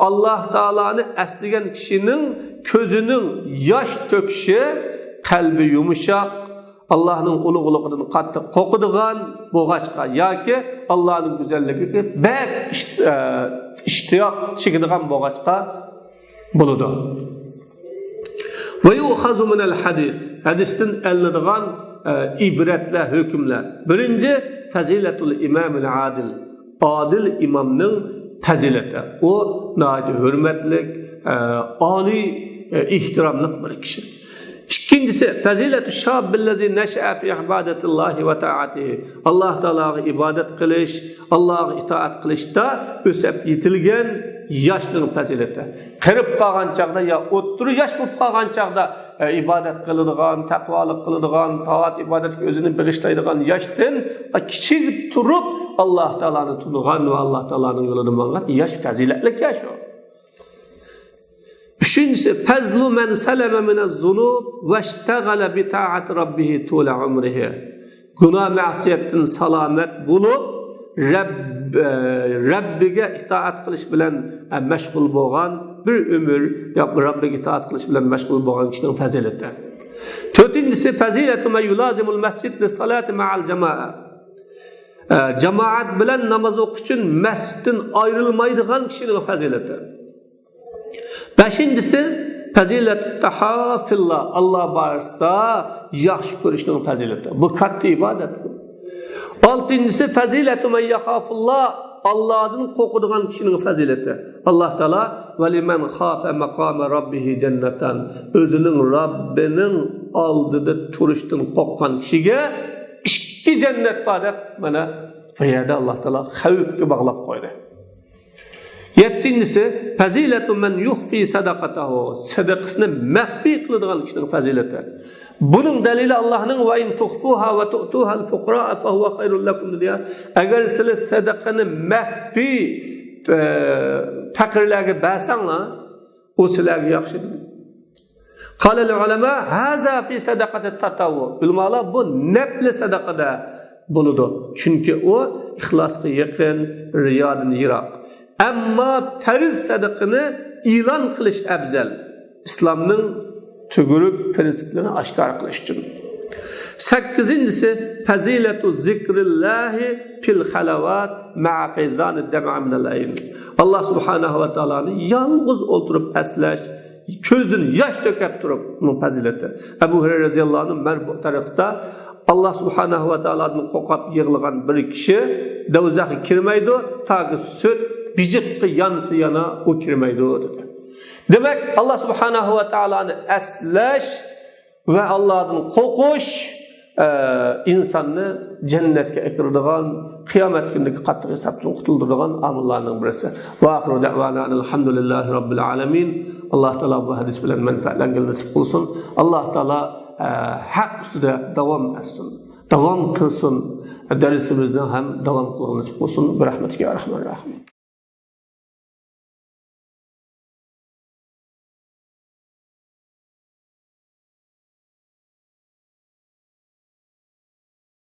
ئاللاھ تائالانى ئەسلىگەن كىشىنىڭ كۆزىنىڭ ياش تۆكۈشى، قەلبى يۇمشاق، ئاللاھنىڭ ئۇلۇغلۇقىدىن قاتتىق قورقىدىغان بولغاچقا ياكى ئاللاھنىڭ گۈزەللىكىگە بەك ئىشت-، ئە، ئىشتىياق چېكىدىغان بولغاچقا بولىدۇ. ويؤخذ من الحديث، ھەدىستىن ئېلىنىدىغان، ئە، ئىبرەتلەر، ھۆكۈملەر. بىرىنچى، فضيلة الإمام العادل، ئادىل ئىمامنىڭ پەزىلىتى. ئۇ ناھايىتى ھۆرمەتلىك، ئە، ئالىي، ئە، ئېھتىراملىق بىر كىشى. ئىككىنچىسى، فضيلة الشاب الذي نشأ في عبادة الله وطاعته، ئاللاھ تائالاغا ئىبادەت قىلىش، ئاللاھقا ئىتائەت قىلىشتا ئۆسۈپ يېتىلگەن ياشنىڭ پەزىلىتى. قېرىپ قالغان چاغدا يا ئوتتۇرا ياش بولۇپ قالغان چاغدا، ئە، ئىبادەت قىلىدىغان، تەقۋالىق قىلىدىغان، تائەت ئىبادەتكە ئۆزىنى بېغىشلايدىغان ياشتىن، ئە، كىچىك تۇرۇپ ئاللاھ تائالانى تونۇغان ۋە ئاللاھ تائالانىڭ يولىدا ماڭغان ياش پەزىلەتلىك ياش ئۇ. ئۈچىنچىسى، فضل من سلم من الذنوب واشتغل بطاعة ربه طول عمره. گۇناھ مەسىيەتتىن سالامەت بولۇپ، رەب-، ئە، رەببىگە ئىتائەت قىلىش بىلەن، ئە، مەشغۇل بولغان، بىر ئۆمۈر رەببىگە ئىتائەت قىلىش بىلەن مەشغۇل بولغان كىشىنىڭ پەزىلىتى. تۆتىنچىسى، فضيلة من يلازم المسجد للصلاة مع الجماعة. ئە، جامائەت بىلەن ناماز ئوقۇش ئۈچۈن مەسچىتتىن ئايرىلمايدىغان كىشىنىڭ پەزىلىتى. بەشىنچىسى، فضيلة التحافي في الله، ئاللاھ بارىسىدا ياخشى كۆرۈشنىڭ پەزىلىتى. بۇ كاتتا ئىبادەت بۇ. ئالتىنچىسى، فضيلة من يخاف الله، ئاللاھدىن قورقىدىغان كىشىنىڭ پەزىلىتى. ئاللاھ تائالا، ولمن خاف مقام ربه جنتان، ئۆزىنىڭ رەببىنىڭ ئالدىدا تۇرۇشتىن قورققان كىشىگە ئىككى جەننەت بار دەپ، مانا بۇ يەردە ئاللاھ تائالا خەۋپكە باغلاپ قويدى. يەتتىنچىسى، فضيلة من يخفي صدقته، سەدىقىسىنى مەخپىي قىلىدىغان كىشىنىڭ پەزىلىتى. بۇنىڭ دەلىلى ئاللاھنىڭ، وإن تخفوها وتؤتوها الفقراء فهو خير لكم، دېدى. ئەگەر سىلەر سەدىقىنى مەخپىي، ئە، پەقىرلەرگە بەرسەڭلار، ئۇ سىلەرگە ياخشى، دېدى. قال العلماء هذا في صدقة التطوع. ئۆلىمالار، بۇ نەپلى سەدىقىدە بولىدۇ. چۈنكى ئۇ ئىخلاسقا يېقىن، رىيادىن يىراق. ئەمما پەرز سەدىقىنى ئېلان قىلىش ئەۋزەل، ئىسلامنىڭ تۈگۈرۈك پىرىنسىپلىرىنى ئاشكارا قىلىش ئۈچۈن. سەككىزىنچىسى، فضيلة ذكر الله في الخلوات مع فيضان الدمع من العين. ئاللاھ سۇبھانەھۇ ۋە تائالانى يالغۇز ئولتۇرۇپ ئەسلەش، كۆزدىن ياش تۆكۈپ تۇرۇپ، ئۇنىڭ پەزىلىتى. ئەبۇ ھۇرەيرە رەزىياللاھۇ ئەنھۇ مەرفۇ تەرىقىدە، ئاللاھ سۇبھانەھۇ ۋە تائالادىن قورقۇپ يىغلىغان بىر كىشى دوزاخقا كىرمەيدۇ، تاكى سۈت بېجىققا يانسا يەنە ئۇ كىرمەيدۇ، دېدى. دېمەك، ئاللاھ سۇبھانەھۇ ۋە تائالانى ئەسلەش ۋە ئاللاھدىن قورقۇش، ئە، ئىنساننى جەننەتكە ئەكىرىدىغان، قىيامەت كۈنىدىكى قاتتىق ھېسابتىن قۇتۇلدۇرىدىغان ئامىللارنىڭ بىرسى. وآخر دعوانا أن الحمد لله رب العالمين. ئاللاھ تائالا بۇ ھەدىس بىلەن مەنپەئەتلەنگىلى نېسىپ قىلسۇن. ئاللاھ تائالا، ئە، ھەق ئۈستىدە داۋام ئەتسۇن، داۋام قىلسۇن. دەرسىمىزنى ھەم داۋام قىلغىلى نېسىپ قىلسۇن. برحمتك يا أرحم الراحمين.